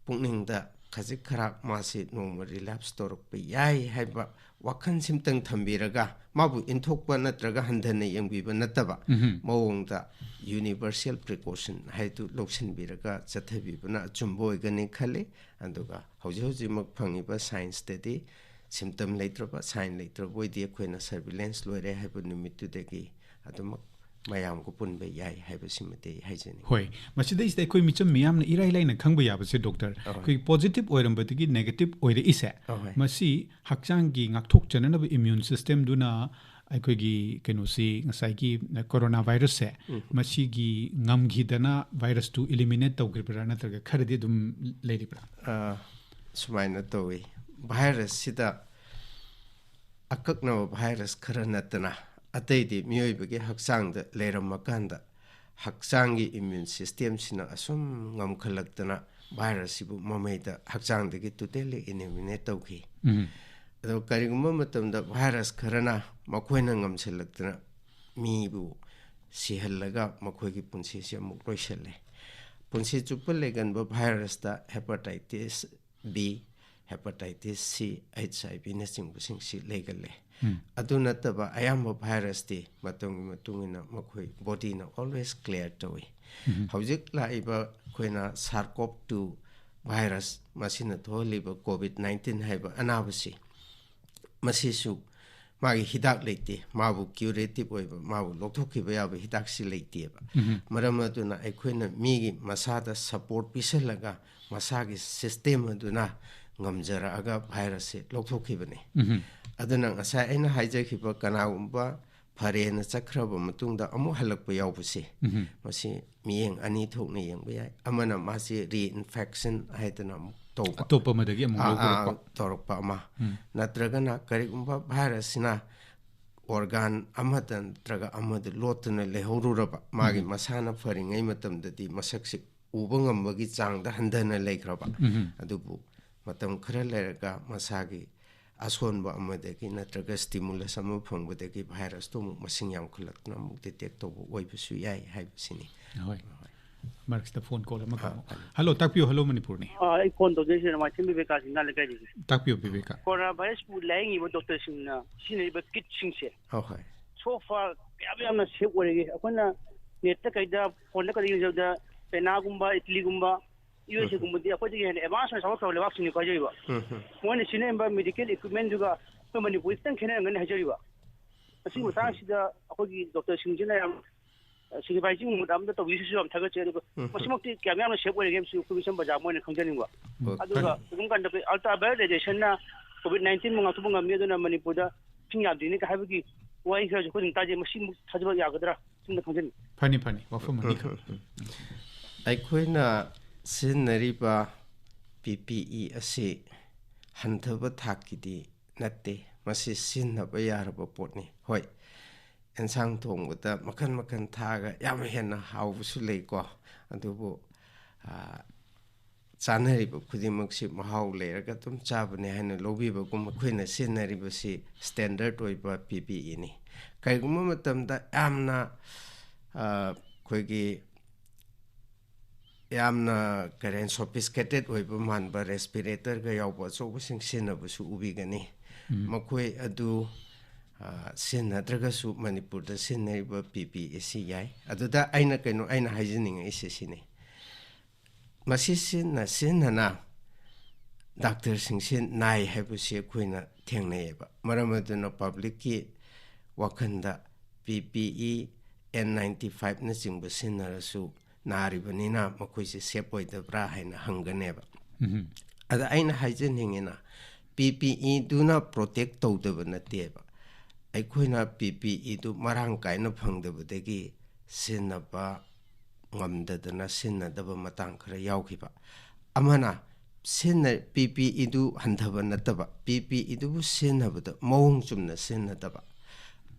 ꯄꯨꯛꯅꯤꯡꯗ ꯈꯖꯤꯛ ꯈꯔꯥꯛ ꯃꯥꯁꯤ ꯅꯣꯡꯃ ꯔꯤꯂꯦꯞꯁ ꯇꯧꯔꯛꯄ ꯌꯥꯏ ꯍꯥꯏꯕ ꯋꯥꯈꯜ ꯁꯤꯝꯇꯪ ꯊꯝꯕꯤꯔꯒ ꯃꯥꯕꯨ ꯏꯟꯊꯣꯛꯄ ꯅꯠꯇ꯭ꯔꯒ ꯍꯟꯊꯅ ꯌꯦꯡꯕꯤꯕ ꯅꯠꯇꯕ ꯎꯝ ꯃꯑꯣꯡꯗ ꯌꯨꯅꯤꯚꯔꯁꯦꯜ ꯄ꯭ꯔꯤꯀꯣꯁꯟ ꯍꯥꯏꯗꯨ ꯂꯧꯁꯤꯟꯕꯤꯔꯒ ꯆꯠꯊꯕꯤꯕꯅ ꯑꯆꯨꯝꯕ ꯑꯣꯏꯒꯅꯤ ꯈꯜꯂꯤ꯫ ꯑꯗꯨꯒ ꯍꯧꯖꯤꯛ ꯍꯧꯖꯤꯛꯃꯛ ꯐꯪꯉꯤꯕ ꯁꯥꯏꯟꯁꯇꯗꯤ ꯁꯤꯝꯇꯝ ꯂꯩꯇ꯭ꯔꯕ, ꯁꯥꯏꯟ ꯂꯩꯇ꯭ꯔꯕ ꯑꯣꯏꯗꯤ ꯑꯩꯈꯣꯏꯅ ꯁꯔꯚꯤꯂꯦꯟꯁ ꯂꯣꯏꯔꯦ ꯍꯥꯏꯕ ꯅꯨꯃꯤꯠꯇꯨꯗꯒꯤ ꯑꯗꯨꯃꯛ ꯃꯌꯥꯝꯒ ꯄꯨꯟꯕ ꯌꯥꯏ ꯍꯥꯏꯕꯁꯤꯃꯗꯤ ꯑꯩ ꯍꯥꯏꯖꯅꯤꯡꯉꯤ꯫ ꯍꯣꯏ, ꯃꯁꯤꯗꯩꯁꯤꯗ ꯑꯩꯈꯣꯏ ꯃꯤꯆꯝ ꯃꯤꯌꯥꯝꯅ ꯏꯔꯥꯏ ꯂꯥꯏꯅ ꯈꯪꯕ ꯌꯥꯕꯁꯦ, ꯗꯣꯛꯇꯔ, ꯑꯍꯣꯏ꯫ ꯑꯩꯈꯣꯏ ꯄꯣꯖꯤꯇꯤꯚ ꯑꯣꯏꯔꯝꯕꯗꯒꯤ ꯅꯦꯒꯦꯇꯤꯚ ꯑꯣꯏꯔꯛꯏꯁꯦ, ꯑꯍꯣꯏ꯫ ꯃꯁꯤ ꯍꯛꯆꯥꯡꯒꯤ ꯉꯥꯛꯊꯣꯛꯆꯅꯅꯕ ꯏꯃ꯭ꯌꯨꯟ ꯁꯤꯁꯇꯦꯝꯗꯨꯅ ꯑꯩꯈꯣꯏꯒꯤ ꯀꯩꯅꯣꯁꯤ, ꯉꯁꯥꯏꯒꯤ ꯀꯣꯔꯣꯅꯥ ꯚꯥꯏꯔꯁꯁꯦ, ꯎꯝ꯫ ꯃꯁꯤꯒꯤ ꯉꯝꯈꯤꯗꯅ ꯚꯥꯏꯔꯁꯇꯨ ꯏꯂꯤꯃꯤꯅꯦꯠ ꯇꯧꯈ꯭ꯔꯤꯕ꯭ꯔꯥ, ꯅꯠꯇ꯭ꯔꯒ ꯈꯔꯗꯤ ꯑꯗꯨꯝ ꯂꯩꯔꯤꯕ꯭ꯔꯥ? ꯑ, ꯁꯨꯃꯥꯏꯅ ꯇꯧꯏ, ꯚꯥꯏꯔꯁꯁꯤꯗ ꯑꯀꯛꯅꯕ ꯚꯥꯏꯔꯁ ꯈꯔ ꯅꯠꯇꯅ ꯑꯇꯩꯗꯤ ꯃꯤꯑꯣꯏꯕꯒꯤ ꯍꯛꯆꯥꯡꯗ ꯂꯩꯔꯝꯃꯀꯥꯟꯗ ꯍꯛꯆꯥꯡꯒꯤ ꯏꯃ꯭ꯌꯨꯟ ꯁꯤꯁꯇꯦꯝꯁꯤꯅ ꯑꯁꯨꯝ ꯉꯝꯈꯠꯂꯛꯇꯅ ꯚꯥꯏꯔꯁꯁꯤꯕꯨ ꯃꯃꯩꯗ ꯍꯛꯆꯥꯡꯗꯒꯤ ꯇꯣꯇꯦꯜꯂꯤ ꯏꯂꯤꯃꯤꯅꯦꯠ ꯇꯧꯈꯤ꯫ ꯎꯝ꯫ ꯑꯗꯣ ꯀꯔꯤꯒꯨꯝꯕ ꯃꯇꯝꯗ ꯚꯥꯏꯔꯁ ꯈꯔꯅ ꯃꯈꯣꯏꯅ ꯉꯝꯁꯤꯜꯂꯛꯇꯅ ꯃꯤꯕꯨ ꯁꯤꯍꯜꯂꯒ ꯃꯈꯣꯏꯒꯤ ꯄꯨꯟꯁꯤꯁꯤ ꯑꯃꯨꯛ ꯂꯣꯏꯁꯤꯜꯂꯦ꯫ ꯄꯨꯟꯁꯤ ꯆꯨꯞꯄ ꯂꯩꯒꯟꯕ ꯚꯥꯏꯔꯁꯇ ꯍꯦꯄꯥꯇꯥꯏꯇꯤꯁ ꯕꯤ, ꯍꯦꯄꯥꯇꯥꯏꯇꯤꯁ ꯁꯤ, ꯑꯩꯆ ꯑꯥꯏ ꯚꯤꯅꯆꯤꯡꯕꯁꯤꯡꯁꯤ ꯂꯩꯒꯜꯂꯦ꯫ ꯎꯝ꯫ ꯑꯗꯨ ꯅꯠꯇꯕ ꯑꯌꯥꯝꯕ ꯚꯥꯏꯔꯁꯇꯤ ꯃꯇꯝꯒꯤ ꯃꯇꯨꯡ ꯏꯟꯅ ꯃꯈꯣꯏ ꯕꯣꯗꯤꯅ ꯑꯣꯜꯋꯦꯁ ꯀ꯭ꯂꯤꯌꯥꯔ ꯇꯧꯏ꯫ ꯎꯝ꯫ ꯍꯧꯖꯤꯛ ꯂꯥꯛꯏꯕ ꯑꯩꯈꯣꯏꯅ ꯁꯥꯔꯀꯣꯞ ꯇꯨ ꯚꯥꯏꯔꯁ, ꯃꯁꯤꯅ ꯊꯣꯛꯍꯜꯂꯤꯕ ꯀꯣꯚꯤꯗ ꯅꯥꯏꯟꯇꯤꯟ ꯍꯥꯏꯕ ꯑꯅꯥꯕꯁꯤ, ꯃꯁꯤꯁꯨ ꯃꯥꯒꯤ ꯍꯤꯗꯥꯛ ꯂꯩꯇꯦ꯫ ꯃꯥꯕꯨ ꯀ꯭ꯌꯨꯔꯦꯇꯤꯞ ꯑꯣꯏꯕ, ꯃꯥꯕꯨ ꯂꯧꯊꯣꯛꯈꯤꯕ ꯌꯥꯕ ꯍꯤꯗꯥꯛꯁꯤ ꯂꯩꯇꯦꯕ꯫ ꯎꯝ꯫ ꯃꯔꯝ ꯑꯗꯨꯅ ꯑꯩꯈꯣꯏꯅ ꯃꯤꯒꯤ ꯃꯁꯥꯗ ꯁꯄꯣꯔꯠ ꯄꯤꯁꯜꯂꯒ ꯃꯁꯥꯒꯤ ꯁꯤꯁꯇꯦꯝ ꯑꯗꯨꯅ ꯉꯝꯖꯔꯛꯑꯒ ꯚꯥꯏꯔꯁꯁꯦ ꯂꯧꯊꯣꯛꯈꯤꯕꯅꯤ꯫ ꯎꯝ꯫ ꯑꯗꯨꯅ ꯉꯁꯥꯏ ꯑꯩꯅ ꯍꯥꯏꯖꯈꯤꯕ, ꯀꯅꯥꯒꯨꯝꯕ ꯐꯔꯦꯅ ꯆꯠꯈ꯭ꯔꯕ ꯃꯇꯨꯡꯗ ꯑꯃꯨꯛ ꯍꯜꯂꯛꯄ ꯌꯥꯎꯕꯁꯦ, ꯎꯝ꯫ ꯃꯁꯤ ꯃꯤꯠꯌꯦꯡ ꯑꯅꯤ ꯊꯣꯛꯅ ꯌꯦꯡꯕ ꯌꯥꯏ꯫ ꯑꯃꯅ ꯃꯥꯁꯤ ꯔꯤꯏꯟꯐꯦꯛꯁꯟ ꯍꯥꯏꯗꯅ ꯑꯃꯨꯛ ꯇꯧꯕ, ꯑꯇꯣꯞꯄ ꯑꯃꯗꯒꯤ ꯑꯃꯨꯛ ꯑꯥ, ꯑꯥ, ꯂꯧꯊꯣꯔꯛꯄ꯫ ꯇꯧꯔꯛꯄ ꯑꯃ, ꯎꯝ꯫ ꯅꯠꯇ꯭ꯔꯒꯅ ꯀꯔꯤꯒꯨꯝꯕ ꯚꯥꯏꯔꯁꯁꯤꯅ ꯑꯣꯔꯒꯥꯟ ꯑꯃꯗ ꯅꯠꯇ꯭ꯔꯒ ꯑꯃꯗ ꯂꯣꯠꯇꯨꯅ ꯂꯩꯍꯧꯔꯨꯔꯕ, ꯃꯥꯒꯤ ꯎꯝ꯫ ꯃꯁꯥꯅ ꯐꯔꯤꯉꯩ ꯃꯇꯝꯗꯗꯤ ꯃꯁꯛꯁꯤ ꯎꯕ ꯉꯝꯕꯒꯤ ꯆꯥꯡꯗ ꯍꯟꯊꯅ ꯂꯩꯈ꯭ꯔꯕ, ꯎꯝ꯫ ꯑꯗꯨꯕꯨ ꯃꯇꯝ ꯈꯔ ꯂꯩꯔꯒ ꯃꯁꯥꯒꯤ ꯑꯁꯣꯟꯕ ꯑꯃꯗꯒꯤ ꯅꯠꯇ꯭ꯔꯒ ꯁ꯭ꯇꯤꯃꯨꯂꯁ ꯑꯃ ꯐꯪꯕꯗꯒꯤ ꯚꯥꯏꯔꯁꯇꯨ ꯑꯃꯨꯛ ꯃꯁꯤꯡ ꯌꯥꯝꯈꯠꯂꯛꯇꯨꯅ ꯑꯃꯨꯛ ꯗꯤꯇꯦꯛ ꯇꯧꯕ ꯑꯣꯏꯕꯁꯨ ꯌꯥꯏ ꯍꯥꯏꯕꯁꯤꯅꯤ꯫ ꯍꯣꯏ꯫ ꯃꯔꯛꯁꯤꯗ ꯐꯣꯟ ꯀꯣꯜ ꯑꯃꯈꯛ ꯑꯥ, ꯑꯃꯨꯛ꯫ ꯑꯥ꯫ ꯍꯜꯂꯣ, ꯇꯥꯛꯄꯤꯌꯨ, ꯍꯜꯂꯣ ꯃꯅꯤꯄꯨꯔꯅꯤ꯫ ꯑꯥ, ꯑꯩ ꯐꯣꯟ ꯇꯧꯖꯩꯁꯦ ꯅꯣꯡꯃꯥꯏꯊꯦꯝ ꯕꯤꯕꯦꯀꯥ ꯁꯤꯡꯅꯥ ꯂꯩꯀꯥꯏꯗꯒꯤ꯫ ꯇꯥꯛꯄꯤꯌꯨ ꯕꯤꯕꯦꯀꯥ꯫ ꯀꯣꯔꯣꯅꯥ ꯚꯥꯏꯔꯁꯄꯨ ꯂꯥꯏꯌꯦꯡꯉꯤꯕ ꯗꯣꯛꯇꯔꯁꯤꯡꯅ ꯁꯤꯖꯤꯟꯅꯔꯤꯕ ꯀꯤꯠꯁꯤꯡꯁꯦ ꯍꯣꯏ, ꯍꯣꯏ꯫ ꯁꯣ ꯐꯥꯔ ꯀꯌꯥꯝ ꯌꯥꯝꯅ ꯁꯦꯐ ꯑꯣꯏꯔꯒꯦ? ꯑꯩꯈꯣꯏꯅ ꯅꯦꯠꯇ ꯀꯩꯗ ꯐꯣꯟꯗ ꯀꯩꯗ ꯌꯦꯡꯖꯕꯗ ꯆꯩꯅꯥꯒꯨꯝꯕ, ꯏꯇꯂꯤꯒꯨꯝꯕ, ꯌꯨ ꯑꯦꯁ ꯑꯦꯒꯨꯝꯕꯗꯤ ꯑꯩꯈꯣꯏꯗꯒꯤ ꯍꯦꯟꯅ ꯑꯦꯗꯚꯥꯟꯁ ꯑꯣꯏꯅ ꯆꯥꯎꯈꯠꯈ꯭ꯔꯕ ꯂꯩꯕꯥꯛꯁꯤꯡꯅꯤ ꯍꯥꯏꯖꯔꯤꯕ꯫ ꯎꯝ, ꯎꯝ꯫ ꯃꯣꯏꯅ ꯁꯤꯖꯤꯟꯅꯔꯤꯕ ꯃꯦꯗꯤꯀꯦꯜ ꯏꯀ꯭ꯋꯤꯞꯃꯦꯟꯗꯨꯒ ꯑꯩꯈꯣꯏ ꯃꯅꯤꯄꯨꯔꯁꯤꯗꯪ ꯈꯦꯠꯅꯔꯝꯒꯅꯤ ꯍꯥꯏꯖꯔꯤꯕ꯫ ꯑꯁꯤꯒꯤ ꯃꯇꯥꯡꯁꯤꯗ ꯑꯩꯈꯣꯏꯒꯤ ꯗꯣꯛꯇꯔꯁꯤꯡꯁꯤꯅ ꯌꯥꯝ ꯁꯦꯅꯤꯇꯥꯏꯖꯤꯡ ꯃꯨꯠ ꯑꯃꯗ ꯇꯧꯕꯤꯔꯤꯁꯤꯁꯨ ꯌꯥꯝ ꯊꯥꯒꯠꯆꯩ꯫ ꯑꯗꯨꯒ ꯎꯝ꯫ ꯃꯁꯤꯃꯛꯇꯤ ꯀꯌꯥꯝ ꯌꯥꯝꯅ ꯁꯦꯐ ꯑꯣꯏꯔꯒꯦ ꯍꯥꯏꯕꯁꯤ ꯑꯩꯈꯣꯏ ꯃꯤꯆꯝ ꯄ꯭ꯔꯖꯥ ꯑꯃ ꯑꯣꯏꯅ ꯈꯪꯖꯅꯤꯡꯕ꯫ ꯎꯝ꯫ ꯑꯗꯨꯒ ꯐꯅꯤ꯫ ꯀꯔꯤꯒꯨꯝꯕ ꯀꯥꯟꯗ ꯑꯩꯈꯣꯏ ꯑꯜꯇ꯭ꯔꯥ ꯚꯥꯏꯌꯣꯂꯦꯠ ꯔꯦꯗꯤꯌꯦꯁꯟꯅ ꯀꯣꯚꯤꯗ ꯅꯥꯏꯟꯇꯤꯟꯕꯨ ꯉꯥꯛꯊꯣꯛꯄ ꯉꯝꯃꯤ, ꯑꯗꯨꯅ ꯃꯅꯤꯄꯨꯔꯗ ꯏꯁꯤꯡ ꯌꯥꯝꯗ꯭ꯔꯤꯅꯤ ꯀ ꯍꯥꯏꯕꯒꯤ ꯋꯥꯍꯩ ꯈꯔꯁꯨ ꯑꯩꯈꯣꯏ ꯑꯗꯨꯝ ꯇꯥꯖꯩ꯫ ꯃꯁꯤꯃꯨꯛ ꯊꯥꯖꯕ ꯌꯥꯒꯗ꯭ꯔꯥ? ꯁꯨꯝꯅ ꯈꯪꯖꯅꯤꯡꯉꯤ꯫ ꯐꯅꯤ, ꯐꯅꯤ꯫ ꯋꯥꯐꯝ ꯑꯅꯤꯈꯛ꯫ ꯎꯝ, ꯎꯝ, ꯎꯝ꯫ ꯑꯩꯈꯣꯏꯅ ꯁꯤꯖꯤꯟꯅꯔꯤꯕ ꯄꯤ ꯄꯤ ꯏ ꯑꯁꯤ ꯍꯟꯊꯕ ꯊꯥꯛꯀꯤꯗꯤ ꯅꯠꯇꯦ꯫ ꯃꯁꯤ ꯁꯤꯖꯤꯟꯅꯕ ꯌꯥꯔꯕ ꯄꯣꯠꯅꯤ꯫ ꯍꯣꯏ, ꯑꯦꯟꯁꯥꯡ ꯊꯣꯡꯕꯗ ꯃꯈꯜ ꯃꯈꯜ ꯊꯥꯛꯑꯒ ꯌꯥꯝ ꯍꯦꯟꯅ ꯍꯥꯎꯕꯁꯨ ꯂꯩꯀꯣ꯫ ꯑꯗꯨꯕꯨ, ꯑ, ꯆꯥꯅꯔꯤꯕ ꯈꯨꯗꯤꯡꯃꯛꯁꯤ ꯃꯍꯥꯎ ꯂꯩꯔꯒ ꯑꯗꯨꯝ ꯆꯥꯕꯅꯤ ꯍꯥꯏꯅ ꯂꯧꯕꯤꯕꯒꯨꯝ, ꯑꯩꯈꯣꯏꯅ ꯁꯤꯖꯤꯟꯅꯔꯤꯕꯁꯤ ꯁ꯭ꯇꯦꯟꯗꯔꯠ ꯑꯣꯏꯕ ꯄꯤ ꯄꯤ ꯏꯅꯤ꯫ ꯀꯔꯤꯒꯨꯝꯕ ꯃꯇꯝꯗ ꯌꯥꯝꯅ, ꯑ, ꯑꯩꯈꯣꯏꯒꯤ ꯌꯥꯝꯅ, ꯀꯔꯤ ꯍꯥꯏꯅꯤ, ꯁꯣꯐꯤꯁꯀꯦꯇꯦꯠ ꯑꯣꯏꯕ ꯃꯥꯟꯕ ꯔꯦꯁꯄꯤꯔꯦꯇꯔꯒ ꯌꯥꯎꯕ ꯑꯆꯧꯕꯁꯤꯡ ꯁꯤꯖꯤꯟꯅꯕꯁꯨ ꯎꯕꯤꯒꯅꯤ꯫ ꯎꯝ꯫ ꯃꯈꯣꯏ ꯑꯗꯨ, ꯑ, ꯁꯤꯖꯤꯟꯅꯗ꯭ꯔꯒꯁꯨ ꯃꯅꯤꯄꯨꯔꯗ ꯁꯤꯖꯤꯟꯅꯔꯤꯕ ꯄꯤ ꯄꯤ ꯏ ꯑꯁꯤ ꯌꯥꯏ꯫ ꯑꯗꯨꯗ ꯑꯩꯅ ꯀꯩꯅꯣ, ꯑꯩꯅ ꯍꯥꯏꯖꯅꯤꯡꯉꯛꯏꯁꯦ ꯁꯤꯅꯤ꯫ ꯃꯁꯤ ꯁꯤꯖꯤꯟꯅ ꯁꯤꯖꯤꯟꯅꯅ ꯗꯥꯛꯇꯔꯁꯤꯡꯁꯤ ꯅꯥꯏ ꯍꯥꯏꯕꯁꯤ ꯑꯩꯈꯣꯏꯅ ꯊꯦꯡꯅꯩꯌꯦꯕ꯫ ꯃꯔꯝ ꯑꯗꯨꯅ ꯄꯕ꯭ꯂꯤꯛꯀꯤ ꯋꯥꯈꯜꯗ ꯄꯤ ꯄꯤ ꯏ, ꯑꯦꯟ ꯅꯥꯏꯟꯇꯤ ꯐꯥꯏꯚꯅꯆꯤꯡꯕ ꯁꯤꯖꯤꯟꯅꯔꯁꯨ ꯅꯥꯔꯤꯕꯅꯤꯅ ꯃꯈꯣꯏꯁꯦ ꯁꯦꯐ ꯑꯣꯏꯗꯕ꯭ꯔꯥ ꯍꯥꯏꯅ ꯍꯪꯒꯅꯦꯕ꯫ ꯎꯝ꯫ ꯑꯗ ꯑꯩꯅ ꯍꯥꯏꯖꯅꯤꯡꯉꯤꯅ, ꯄꯤ ꯄꯤ ꯏꯗꯨꯅ ꯄ꯭ꯔꯣꯇꯦꯛ ꯇꯧꯗꯕ ꯅꯠꯇꯦꯕ꯫ ꯑꯩꯈꯣꯏꯅ ꯄꯤ ꯄꯤ ꯏꯗꯨ ꯃꯔꯥꯡ ꯀꯥꯏꯅ ꯐꯪꯗꯕꯗꯒꯤ ꯁꯤꯖꯤꯟꯅꯕ ꯉꯝꯗꯗꯅ ꯁꯤꯖꯤꯟꯅꯗꯕ ꯃꯇꯥꯡ ꯈꯔ ꯌꯥꯎꯈꯤꯕ꯫ ꯑꯃꯅ ꯁꯤꯖꯤꯟꯅ-, ꯄꯤ ꯄꯤ ꯏꯗꯨ ꯍꯟꯊꯕ ꯅꯠꯇꯕ, ꯄꯤ ꯄꯤ ꯏꯗꯨꯕꯨ ꯁꯤꯖꯤꯟꯅꯕꯗ ꯃꯑꯣꯡ ꯆꯨꯝꯅ ꯁꯤꯖꯤꯟꯅꯗꯕ꯫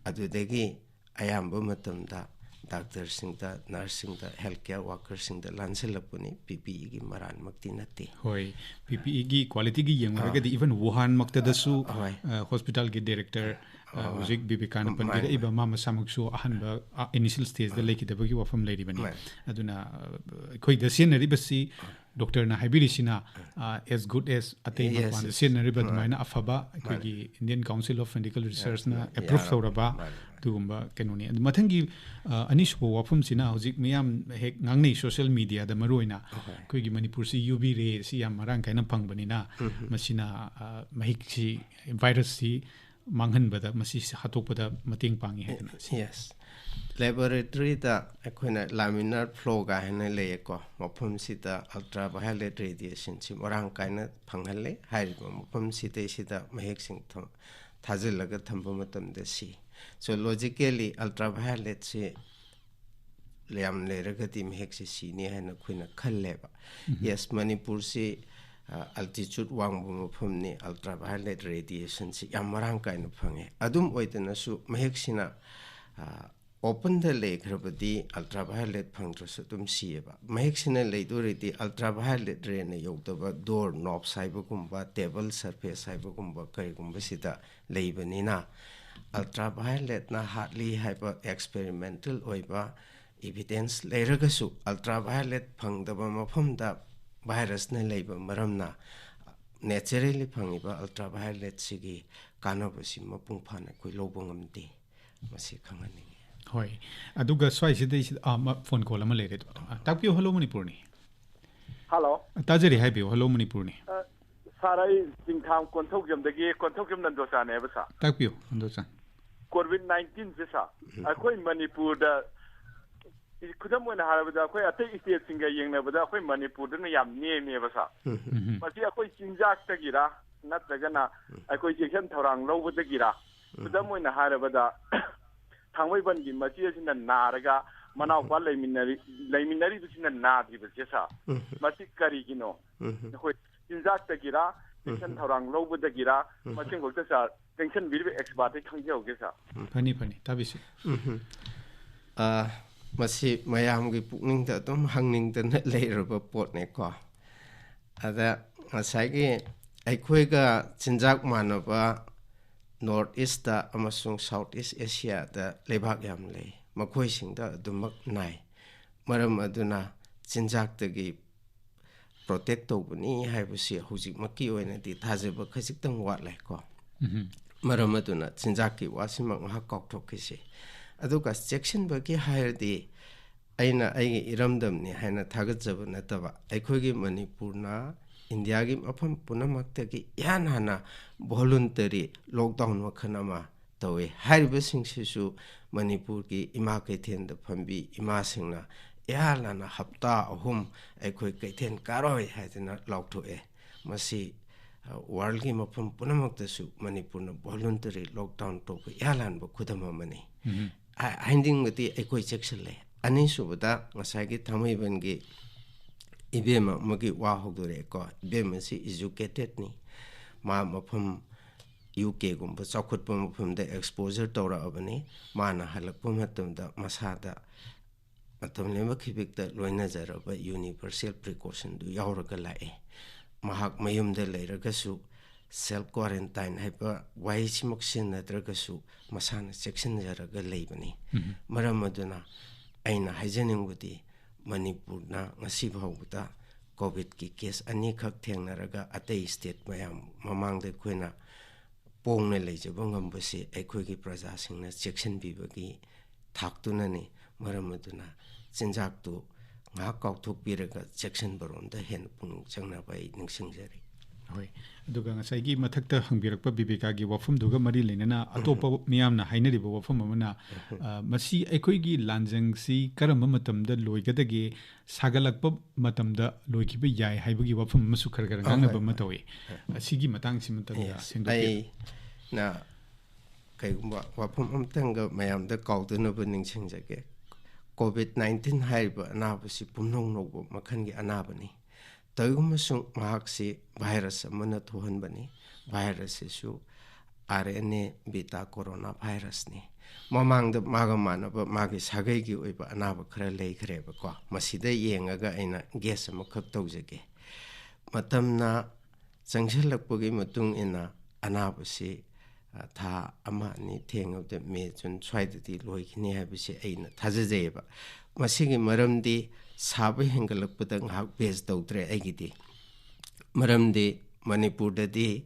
ꯑꯗꯨꯗꯒꯤ ꯑꯌꯥꯝꯕ ꯃꯇꯝꯗ ꯗꯥꯛꯇꯔꯁꯤꯡꯗ, ꯅꯔꯁꯁꯤꯡꯗ, ꯍꯦꯜꯊ ꯀꯦꯌꯔ ꯋꯥꯀꯔꯁꯤꯡꯗ ꯂꯥꯟꯁꯤꯜꯂꯛꯄꯅꯤ, ꯄꯤ ꯄꯤ ꯏꯒꯤ ꯃꯔꯥꯟꯃꯛꯇꯤ ꯅꯠꯇꯦ꯫ ꯍꯣꯏ, ꯄꯤ ꯄꯤ ꯏꯒꯤ ꯀ꯭ꯋꯥꯂꯤꯇꯤꯒꯤ ꯌꯦꯡꯂꯨꯔꯒꯗꯤ, ꯑꯥ꯫ ꯏꯚꯟ ꯋꯨꯍꯥꯟꯃꯛꯇꯗꯁꯨ, ꯍꯣꯏ꯫ ꯑ, ꯍꯣꯁꯄꯤꯇꯥꯜꯒꯤ ꯗꯥꯏꯔꯦꯛꯇꯔ, ꯑ, ꯑꯥ꯫ ꯍꯧꯖꯤꯛ ꯕꯤꯕꯦꯀꯥꯅ ꯃꯥꯅꯤ꯫ ꯄꯟꯕꯤꯔꯛꯏꯕ, ꯃꯥ ꯃꯁꯥꯃꯛꯁꯨ ꯑꯍꯥꯟꯕ, ꯑ, ꯏꯅꯤꯁꯤꯌꯦꯜ ꯁ꯭ꯇꯦꯖꯇ ꯑꯥ꯫ ꯂꯩꯈꯤꯗꯕꯒꯤ ꯋꯥꯐꯝ ꯂꯩꯔꯤꯕꯅꯤ꯫ ꯃꯥꯅꯤ꯫ ꯑꯗꯨꯅ, ꯑ, ꯑꯩꯈꯣꯏꯗ ꯁꯤꯖꯤꯟꯅꯔꯤꯕꯁꯤ, ꯑꯥ꯫ ꯗꯣꯛꯇꯔꯅ ꯍꯥꯏꯕꯤꯔꯤꯁꯤꯅ, ꯑꯥ꯫ ꯑ, as good as ꯑꯇꯩ ꯌꯦꯁ, ꯃꯄꯥꯟꯗ ꯌꯦꯁ꯫ ꯁꯤꯖꯤꯟꯅꯔꯤꯕ ꯃꯥꯅꯤ꯫ ꯑꯗꯨꯃꯥꯏꯅ ꯑꯐꯕ ꯃꯥꯅꯤ꯫ ꯑꯩꯈꯣꯏꯒꯤ Indian Council of Medical ꯌꯥ-, Researchꯅ ꯌꯥ-, ꯑꯦꯄ꯭ꯔꯨꯞ ꯌꯥꯔꯕ꯫ ꯇꯧꯔꯕ ꯃꯥꯅꯤ꯫ ꯑꯗꯨꯒꯨꯝꯕ ꯀꯩꯅꯣꯅꯤ꯫ ꯑꯗꯨ ꯃꯊꯪꯒꯤ, ꯑ, ꯑꯅꯤꯁꯨꯕ ꯋꯥꯐꯝꯁꯤꯅ ꯍꯧꯖꯤꯛ ꯃꯤꯌꯥꯝ ꯍꯦꯛ ꯉꯥꯡꯅꯩ ꯁꯣꯁꯤꯌꯦꯜ ꯃꯤꯗꯤꯌꯥꯗ ꯃꯔꯨꯑꯣꯏꯅ, ꯍꯣꯏ꯫ ꯑꯩꯈꯣꯏꯒꯤ ꯃꯅꯤꯄꯨꯔꯁꯤ ꯌꯨ ꯚꯤ ꯔꯦꯁꯤ ꯌꯥꯝ ꯃꯔꯥꯡ ꯀꯥꯏꯅ ꯐꯪꯕꯅꯤꯅ ꯎꯝ ꯍꯝ꯫ ꯃꯁꯤꯅ, ꯑ, ꯃꯍꯤꯛꯁꯤ, ꯚꯥꯏꯔꯁꯁꯤ ꯃꯥꯡꯍꯟꯕꯗ, ꯃꯁꯤ ꯍꯥꯠꯇꯣꯛꯄꯗ ꯃꯇꯦꯡ ꯄꯥꯡꯉꯤ ꯍꯥꯏꯗꯅ? Yes. Laboratoryꯗ ꯑꯩꯈꯣꯏꯅ laminar flow ꯀꯥꯏꯅ ꯂꯩꯌꯦꯀꯣ, ꯃꯐꯝꯁꯤꯗ ultraviolet radiationꯁꯤ ꯃꯔꯥꯡ ꯀꯥꯏꯅ ꯐꯪꯍꯜꯂꯦ꯫ ꯍꯥꯏꯔꯤꯕ ꯃꯐꯝꯁꯤꯗꯩꯁꯤꯗ ꯃꯍꯤꯛꯁꯤꯡ ꯊꯝ- ꯊꯥꯖꯤꯜꯂꯒ ꯊꯝꯕ ꯃꯇꯝꯗ ꯁꯤ. So logically ultravioletꯁꯤ ꯌꯥꯝ ꯂꯩꯔꯒꯗꯤ ꯃꯍꯤꯛꯁꯤ ꯁꯤꯅꯤ ꯍꯥꯏꯅ ꯑꯩꯈꯣꯏꯅ ꯈꯜꯂꯦꯕ꯫ Yes, ꯃꯅꯤꯄꯨꯔꯁꯤ altitude ꯋꯥꯡꯕ ꯃꯐꯝꯅꯤ, ultraviolet radiationꯁꯤ ꯌꯥꯝ ꯃꯔꯥꯡ ꯀꯥꯏꯅ ꯐꯪꯉꯦ꯫ ꯑꯗꯨꯝ ꯑꯣꯏꯗꯅꯁꯨ ꯃꯍꯤꯛꯁꯤꯅ openꯗ ꯂꯩꯈ꯭ꯔꯕꯗꯤ ultraviolet ꯐꯪꯗ꯭ꯔꯁꯨ ꯑꯗꯨꯝ ꯁꯤꯌꯦꯕ꯫ ꯃꯍꯤꯛꯁꯤꯅ ꯂꯩꯗꯣꯔꯤꯗꯤ ultraviolet rayꯅ ꯌꯧꯗꯕ door knobs ꯍꯥꯏꯕꯒꯨꯝꯕ, table surface ꯍꯥꯏꯕꯒꯨꯝꯕ ꯀꯔꯤꯒꯨꯝꯕꯁꯤꯗ ꯂꯩꯕꯅꯤꯅ, ultravioletꯅ ꯍꯥꯠꯂꯤ ꯍꯥꯏꯕ experimental ꯑꯣꯏꯕ evidence ꯂꯩꯔꯒꯁꯨ, ultraviolet ꯐꯪꯗꯕ ꯃꯐꯝꯗ virusꯅ ꯂꯩꯕ ꯃꯔꯝꯅ naturally ꯐꯪꯉꯤꯕ ultravioletꯁꯤꯒꯤ ꯀꯥꯟꯅꯕꯁꯤ ꯃꯄꯨꯡ ꯐꯥꯅ ꯑꯩꯈꯣꯏ ꯂꯧꯕ ꯉꯝꯗꯦ꯫ ꯃꯁꯤ ꯈꯪꯍꯟꯅꯤꯡꯉꯤ꯫ ꯍꯣꯏ, ꯑꯗꯨꯒ ꯁ꯭ꯋꯥꯏꯁꯤꯗꯩꯁꯤꯗ ꯑꯥ, ꯃ- phone call ꯑꯃ ꯂꯩꯔꯦ꯫ ꯑꯗꯣ, ꯑꯥ, ꯇꯥꯛꯄꯤꯌꯨ꯫ Hello ꯃꯅꯤꯄꯨꯔꯅꯤ꯫ Hello. ꯇꯥꯖꯔꯤ, ꯍꯥꯏꯕꯤꯌꯨ꯫ Hello ꯃꯅꯤꯄꯨꯔꯅꯤ꯫ Sir, ꯑꯩ ꯆꯤꯡꯈꯥꯡ ꯀꯣꯟꯊꯧꯖꯝꯗꯒꯤ, ꯀꯣꯟꯊꯧꯖꯝ ꯅꯟꯗꯣꯆꯥꯅꯦꯕ sir꯫ ꯇꯥꯛꯄꯤꯌꯨ, ꯅꯟꯗꯣꯆꯥꯟ꯫ COVID nineteenꯁꯦ sir, ꯑꯩꯈꯣꯏ ꯃꯅꯤꯄꯨꯔꯗ ꯈꯨꯗꯝ ꯑꯣꯏꯅ ꯍꯥꯏꯔꯕꯗ, ꯑꯩꯈꯣꯏ ꯑꯇꯩ stateꯁꯤꯡꯒ ꯌꯦꯡꯅꯕꯗ ꯑꯩꯈꯣꯏ ꯃꯅꯤꯄꯨꯔꯗꯅ ꯌꯥꯝ ꯅꯦꯝꯃꯦꯕ sir꯫ ꯎꯝ. ꯃꯁꯤ ꯑꯩꯈꯣꯏ ꯆꯤꯟꯖꯥꯛꯇꯒꯤꯔ ꯅꯠꯇ꯭ꯔꯒꯅ ꯑꯩꯈꯣꯏ ꯆꯦꯛꯁꯤꯟ ꯊꯧꯔꯥꯡ ꯂꯧꯕꯗꯒꯤꯔ? ꯈꯨꯗꯝ ꯑꯣꯏꯅ ꯍꯥꯏꯔꯕꯗ, ꯊꯥꯡꯃꯩꯕꯟꯒꯤ ꯃꯆꯦ ꯑꯁꯤꯅ ꯅꯥꯔꯒ ꯃꯅꯥꯎꯄꯥ ꯂꯩꯃꯤꯟꯅꯔꯤ ꯂꯩꯃꯤꯟꯅꯔꯤꯕꯁꯤꯅ ꯅꯥꯗ꯭ꯔꯤꯕꯁꯦ sir, ꯃꯁꯤ ꯀꯔꯤꯒꯤꯅꯣ? ꯑꯩꯈꯣꯏ ꯆꯤꯟꯖꯥꯛꯇꯒꯤꯔ, ꯆꯦꯛꯁꯤꯟ ꯊꯧꯔꯥꯡ ꯂꯧꯕꯗꯒꯤꯔ? ꯃꯁꯤꯡ ꯈꯛꯇ sir, ꯆꯪꯁꯤꯟꯕꯤꯔꯤꯕ expertꯇꯩ ꯈꯪꯖꯍꯧꯒꯦ sir꯫ ꯐꯅꯤ, ꯐꯅꯤ, ꯇꯥꯕꯤꯁꯤ꯫ ꯎꯝ꯫ ꯑ, ꯃꯁꯤ ꯃꯌꯥꯝꯒꯤ ꯄꯨꯛꯅꯤꯡꯗ ꯑꯗꯨꯝ ꯍꯪꯅꯤꯡꯗꯅ ꯂꯩꯔꯕ ꯄꯣꯠꯅꯦꯀꯣ꯫ ꯑꯗ ꯉꯁꯥꯏꯒꯤ ꯑꯩꯈꯣꯏꯒ ꯆꯤꯟꯖꯥꯛ ꯃꯥꯟꯅꯕ North Eastꯇ ꯑꯃꯁꯨꯡ South East Asiaꯗ ꯂꯩꯕꯥꯛ ꯌꯥꯝ ꯂꯩ꯫ ꯃꯈꯣꯏꯁꯤꯡꯗ ꯑꯗꯨꯃꯛ ꯅꯥꯏ꯫ ꯃꯔꯝ ꯑꯗꯨꯅ ꯆꯤꯟꯖꯥꯛꯇꯒꯤ protect ꯇꯧꯕꯅꯤ ꯍꯥꯏꯕꯁꯤ ꯍꯧꯖꯤꯛꯃꯛꯀꯤ ꯑꯣꯏꯅꯗꯤ ꯊꯥꯖꯕ ꯈꯖꯤꯛꯇꯪ ꯋꯥꯠꯂꯦ ꯀꯣ꯫ ꯃꯔꯝ ꯑꯗꯨꯅ ꯆꯤꯟꯖꯥꯛꯀꯤ ꯋꯥꯁꯤꯃꯛ ꯉꯥꯏꯍꯥꯛ ꯀꯥꯎꯊꯣꯛꯈꯤꯁꯤ꯫ ꯑꯗꯨꯒ ꯆꯦꯛꯁꯤꯟꯕꯒꯤ ꯍꯥꯏꯔꯗꯤ, ꯑꯩꯅ ꯑꯩꯒꯤ ꯏꯔꯝꯗꯝꯅꯤ ꯍꯥꯏꯅ ꯊꯥꯒꯠꯆꯕ ꯅꯠꯇꯕ, ꯑꯩꯈꯣꯏꯒꯤ ꯃꯅꯤꯄꯨꯔꯅ ꯏꯟꯗꯤꯌꯥꯒꯤ ꯃꯐꯝ ꯄꯨꯝꯅꯃꯛꯇꯒꯤ ꯏꯍꯥꯟ ꯍꯥꯟꯅ voluntary lockdown ꯃꯈꯜ ꯑꯃ ꯇꯧꯏ꯫ ꯍꯥꯏꯔꯤꯕꯁꯤꯡꯁꯤꯁꯨ ꯃꯅꯤꯄꯨꯔꯒꯤ ꯏꯃꯥ ꯀꯩꯊꯦꯜꯗ ꯐꯝꯕꯤ ꯏꯃꯥꯁꯤꯡꯅ ꯏꯍꯥꯟ ꯍꯥꯟꯅ ꯍꯞꯇꯥ ꯑꯍꯨꯝ ꯑꯩꯈꯣꯏ ꯀꯩꯊꯦꯜ ꯀꯥꯔꯣꯏ ꯍꯥꯏꯗꯅ ꯂꯥꯎꯊꯣꯛꯑꯦ꯫ ꯃꯁꯤ, ꯑ, worldꯒꯤ ꯃꯐꯝ ꯄꯨꯝꯅꯃꯛꯇꯁꯨ ꯃꯅꯤꯄꯨꯔꯅ voluntary lockdown ꯇꯧꯕ ꯏꯍꯥꯟ ꯍꯥꯟꯕ ꯈꯨꯗꯝ ꯑꯃꯅꯤ꯫ ꯎꯝ꯫ ꯍꯥꯏꯅꯤꯡꯕꯗꯤ ꯑꯩꯈꯣꯏ ꯆꯦꯛꯁꯤꯜꯂꯦ꯫ ꯑꯅꯤꯁꯨꯕꯗ, ꯉꯁꯥꯏꯒꯤ ꯊꯥꯡꯃꯩꯕꯟꯒꯤ ꯏꯕꯦꯝꯃ ꯑꯃꯒꯤ ꯋꯥ ꯍꯧꯗꯣꯔꯛꯑꯦꯀꯣ꯫ ꯏꯕꯦꯝꯃꯁꯤ educatedꯅꯤ꯫ ꯃꯥ ꯃꯐꯝ ꯌꯨ ꯀꯦꯒꯨꯝꯕ ꯆꯥꯎꯈꯠꯄ ꯃꯐꯝꯗ exposure ꯇꯧꯔꯛꯑꯕꯅꯤ꯫ ꯃꯥꯅ ꯍꯜꯂꯛꯄ ꯃꯇꯝꯗ ꯃꯁꯥꯗ ꯃꯇꯝ ꯂꯦꯟꯕ ꯈꯤꯕꯤꯛꯇ ꯂꯣꯏꯅꯖꯔꯕ universal precautionꯗꯨ ꯌꯥꯎꯔꯒ ꯂꯥꯛꯑꯦ꯫ ꯃꯍꯥꯛ ꯃꯌꯨꯝꯗ ꯂꯩꯔꯒꯁꯨ self quarantine ꯍꯥꯏꯕ ꯋꯥꯍꯩꯁꯤꯃꯛ ꯁꯤꯖꯤꯟꯅꯗ꯭ꯔꯒꯁꯨ ꯃꯁꯥꯅ ꯆꯦꯛꯁꯤꯟꯖꯔꯒ ꯂꯩꯕꯅꯤ꯫ ꯎꯝ꯫ ꯃꯔꯝ ꯑꯗꯨꯅ ꯑꯩꯅ ꯍꯥꯏꯖꯅꯤꯡꯕꯗꯤ, ꯃꯅꯤꯄꯨꯔꯅ ꯉꯁꯤ ꯐꯥꯎꯕꯗ COVIDꯀꯤ case ꯑꯅꯤꯈꯛ ꯊꯦꯡꯅꯔꯒ ꯑꯇꯩ state ꯃꯌꯥꯝ ꯃꯃꯥꯡꯗ ꯑꯩꯈꯣꯏꯅ ꯄꯣꯡꯅ ꯂꯩꯖꯕ ꯉꯝꯕꯁꯤ ꯑꯩꯈꯣꯏꯒꯤ ꯄ꯭ꯔꯖꯥꯁꯤꯡꯅ ꯆꯦꯛꯁꯤꯟꯕꯤꯕꯒꯤ ꯊꯥꯛꯇꯨꯅꯅꯤ꯫ ꯃꯔꯝ ꯑꯗꯨꯅ ꯆꯤꯟꯖꯥꯛꯇꯨ ꯉꯥꯏꯍꯥꯛ ꯀꯥꯎꯊꯣꯛꯄꯤꯔꯒ ꯆꯦꯛꯁꯤꯟꯕꯔꯣꯝꯗ ꯍꯦꯟꯅ ꯄꯨꯛꯅꯤꯡ ꯆꯪꯅꯕ ꯑꯩ ꯅꯤꯡꯁꯤꯡꯖꯔꯤ꯫ ꯍꯣꯏ, ꯑꯗꯨꯒ ꯉꯁꯥꯏꯒꯤ ꯃꯊꯛꯇ ꯍꯪꯕꯤꯔꯛꯄ ꯕꯤꯕꯦꯀꯥꯒꯤ ꯋꯥꯐꯝꯗꯨꯒ ꯃꯔꯤ ꯂꯩꯅꯅ ꯑꯇꯣꯞꯄ ꯃꯤꯌꯥꯝꯅ ꯍꯥꯏꯅꯔꯤꯕ ꯋꯥꯐꯝ ꯑꯃꯅ, ꯑ, ꯃꯁꯤ ꯑꯩꯈꯣꯏꯒꯤ ꯂꯥꯟꯖꯪꯁꯤ ꯀꯔꯝꯕ ꯃꯇꯝꯗ ꯂꯣꯏꯒꯗꯒꯦ, ꯁꯥꯒꯠꯂꯛꯄ ꯃꯇꯝꯗ ꯂꯣꯏꯈꯤꯕ ꯌꯥꯏ ꯍꯥꯏꯕꯒꯤ ꯋꯥꯐꯝ ꯑꯃꯁꯨ ꯈꯔ ꯈꯔ ꯑ, ꯉꯥꯡꯅꯕ ꯍꯣꯏ, ꯑꯃ ꯍꯣꯏ꯫ ꯇꯧꯏ꯫ ꯑꯁꯤꯒꯤ ꯃꯇꯥꯡꯁꯤ ꯑꯃꯇꯪꯒ ꯌꯦꯁ, ꯁꯦꯝꯗꯣꯛꯄꯤꯌꯨ꯫ ꯑꯩꯅ ꯀꯩꯒꯨꯝꯕ ꯋꯥꯐꯝ ꯑꯃꯇꯪꯒ ꯃꯌꯥꯝꯗ ꯀꯥꯎꯗꯅꯕ ꯅꯤꯡꯁꯤꯡꯖꯒꯦ꯫ COVID nineteen ꯍꯥꯏꯔꯤꯕ ꯑꯅꯥꯕꯁꯤ ꯄꯨꯝꯅꯧ ꯅꯧꯕ ꯃꯈꯜꯒꯤ ꯑꯅꯥꯕꯅꯤ꯫ ꯇꯧꯏꯒꯨꯝꯕꯁꯨꯡ ꯃꯍꯥꯛꯁꯤ virus ꯑꯃꯅ ꯊꯣꯛꯍꯟꯕꯅꯤ꯫ Virus ꯁꯤꯁꯨ RNA beta coronavirus ꯅꯤ꯫ ꯃꯃꯥꯡꯗ ꯃꯥꯒ ꯃꯥꯟꯅꯕ ꯃꯥꯒꯤ ꯁꯥꯒꯩꯒꯤ ꯑꯣꯏꯕ ꯑꯅꯥꯕ ꯈꯔ ꯂꯩꯈ꯭ꯔꯦꯕꯀꯣ꯫ ꯃꯁꯤꯗ ꯌꯦꯡꯉꯒ ꯑꯩꯅ guess ꯑꯃꯈꯛ ꯇꯧꯖꯒꯦ꯫ ꯃꯇꯝꯅ ꯆꯪꯁꯤꯜꯂꯛꯄꯒꯤ ꯃꯇꯨꯡ ꯏꯟꯅ ꯑꯅꯥꯕꯁꯤ, ꯑ, ꯊꯥ ꯑꯃ ꯑꯅꯤ ꯊꯦꯡꯉꯕꯗ ꯃꯦ, ꯖꯨꯟ ꯁ꯭ꯋꯥꯏꯗꯗꯤ ꯂꯣꯏꯈꯤꯅꯤ ꯍꯥꯏꯕꯁꯤ ꯑꯩꯅ ꯊꯥꯖꯖꯩꯑꯕ꯫ ꯃꯁꯤꯒꯤ ꯃꯔꯝꯗꯤ ꯁꯥꯕ ꯍꯦꯟꯒꯠꯂꯛꯄꯗ ꯉꯥꯏꯍꯥꯛ base ꯇꯧꯗ꯭ꯔꯦ ꯑꯩꯒꯤꯗꯤ꯫ ꯃꯔꯝꯗꯤ ꯃꯅꯤꯄꯨꯔꯗꯗꯤ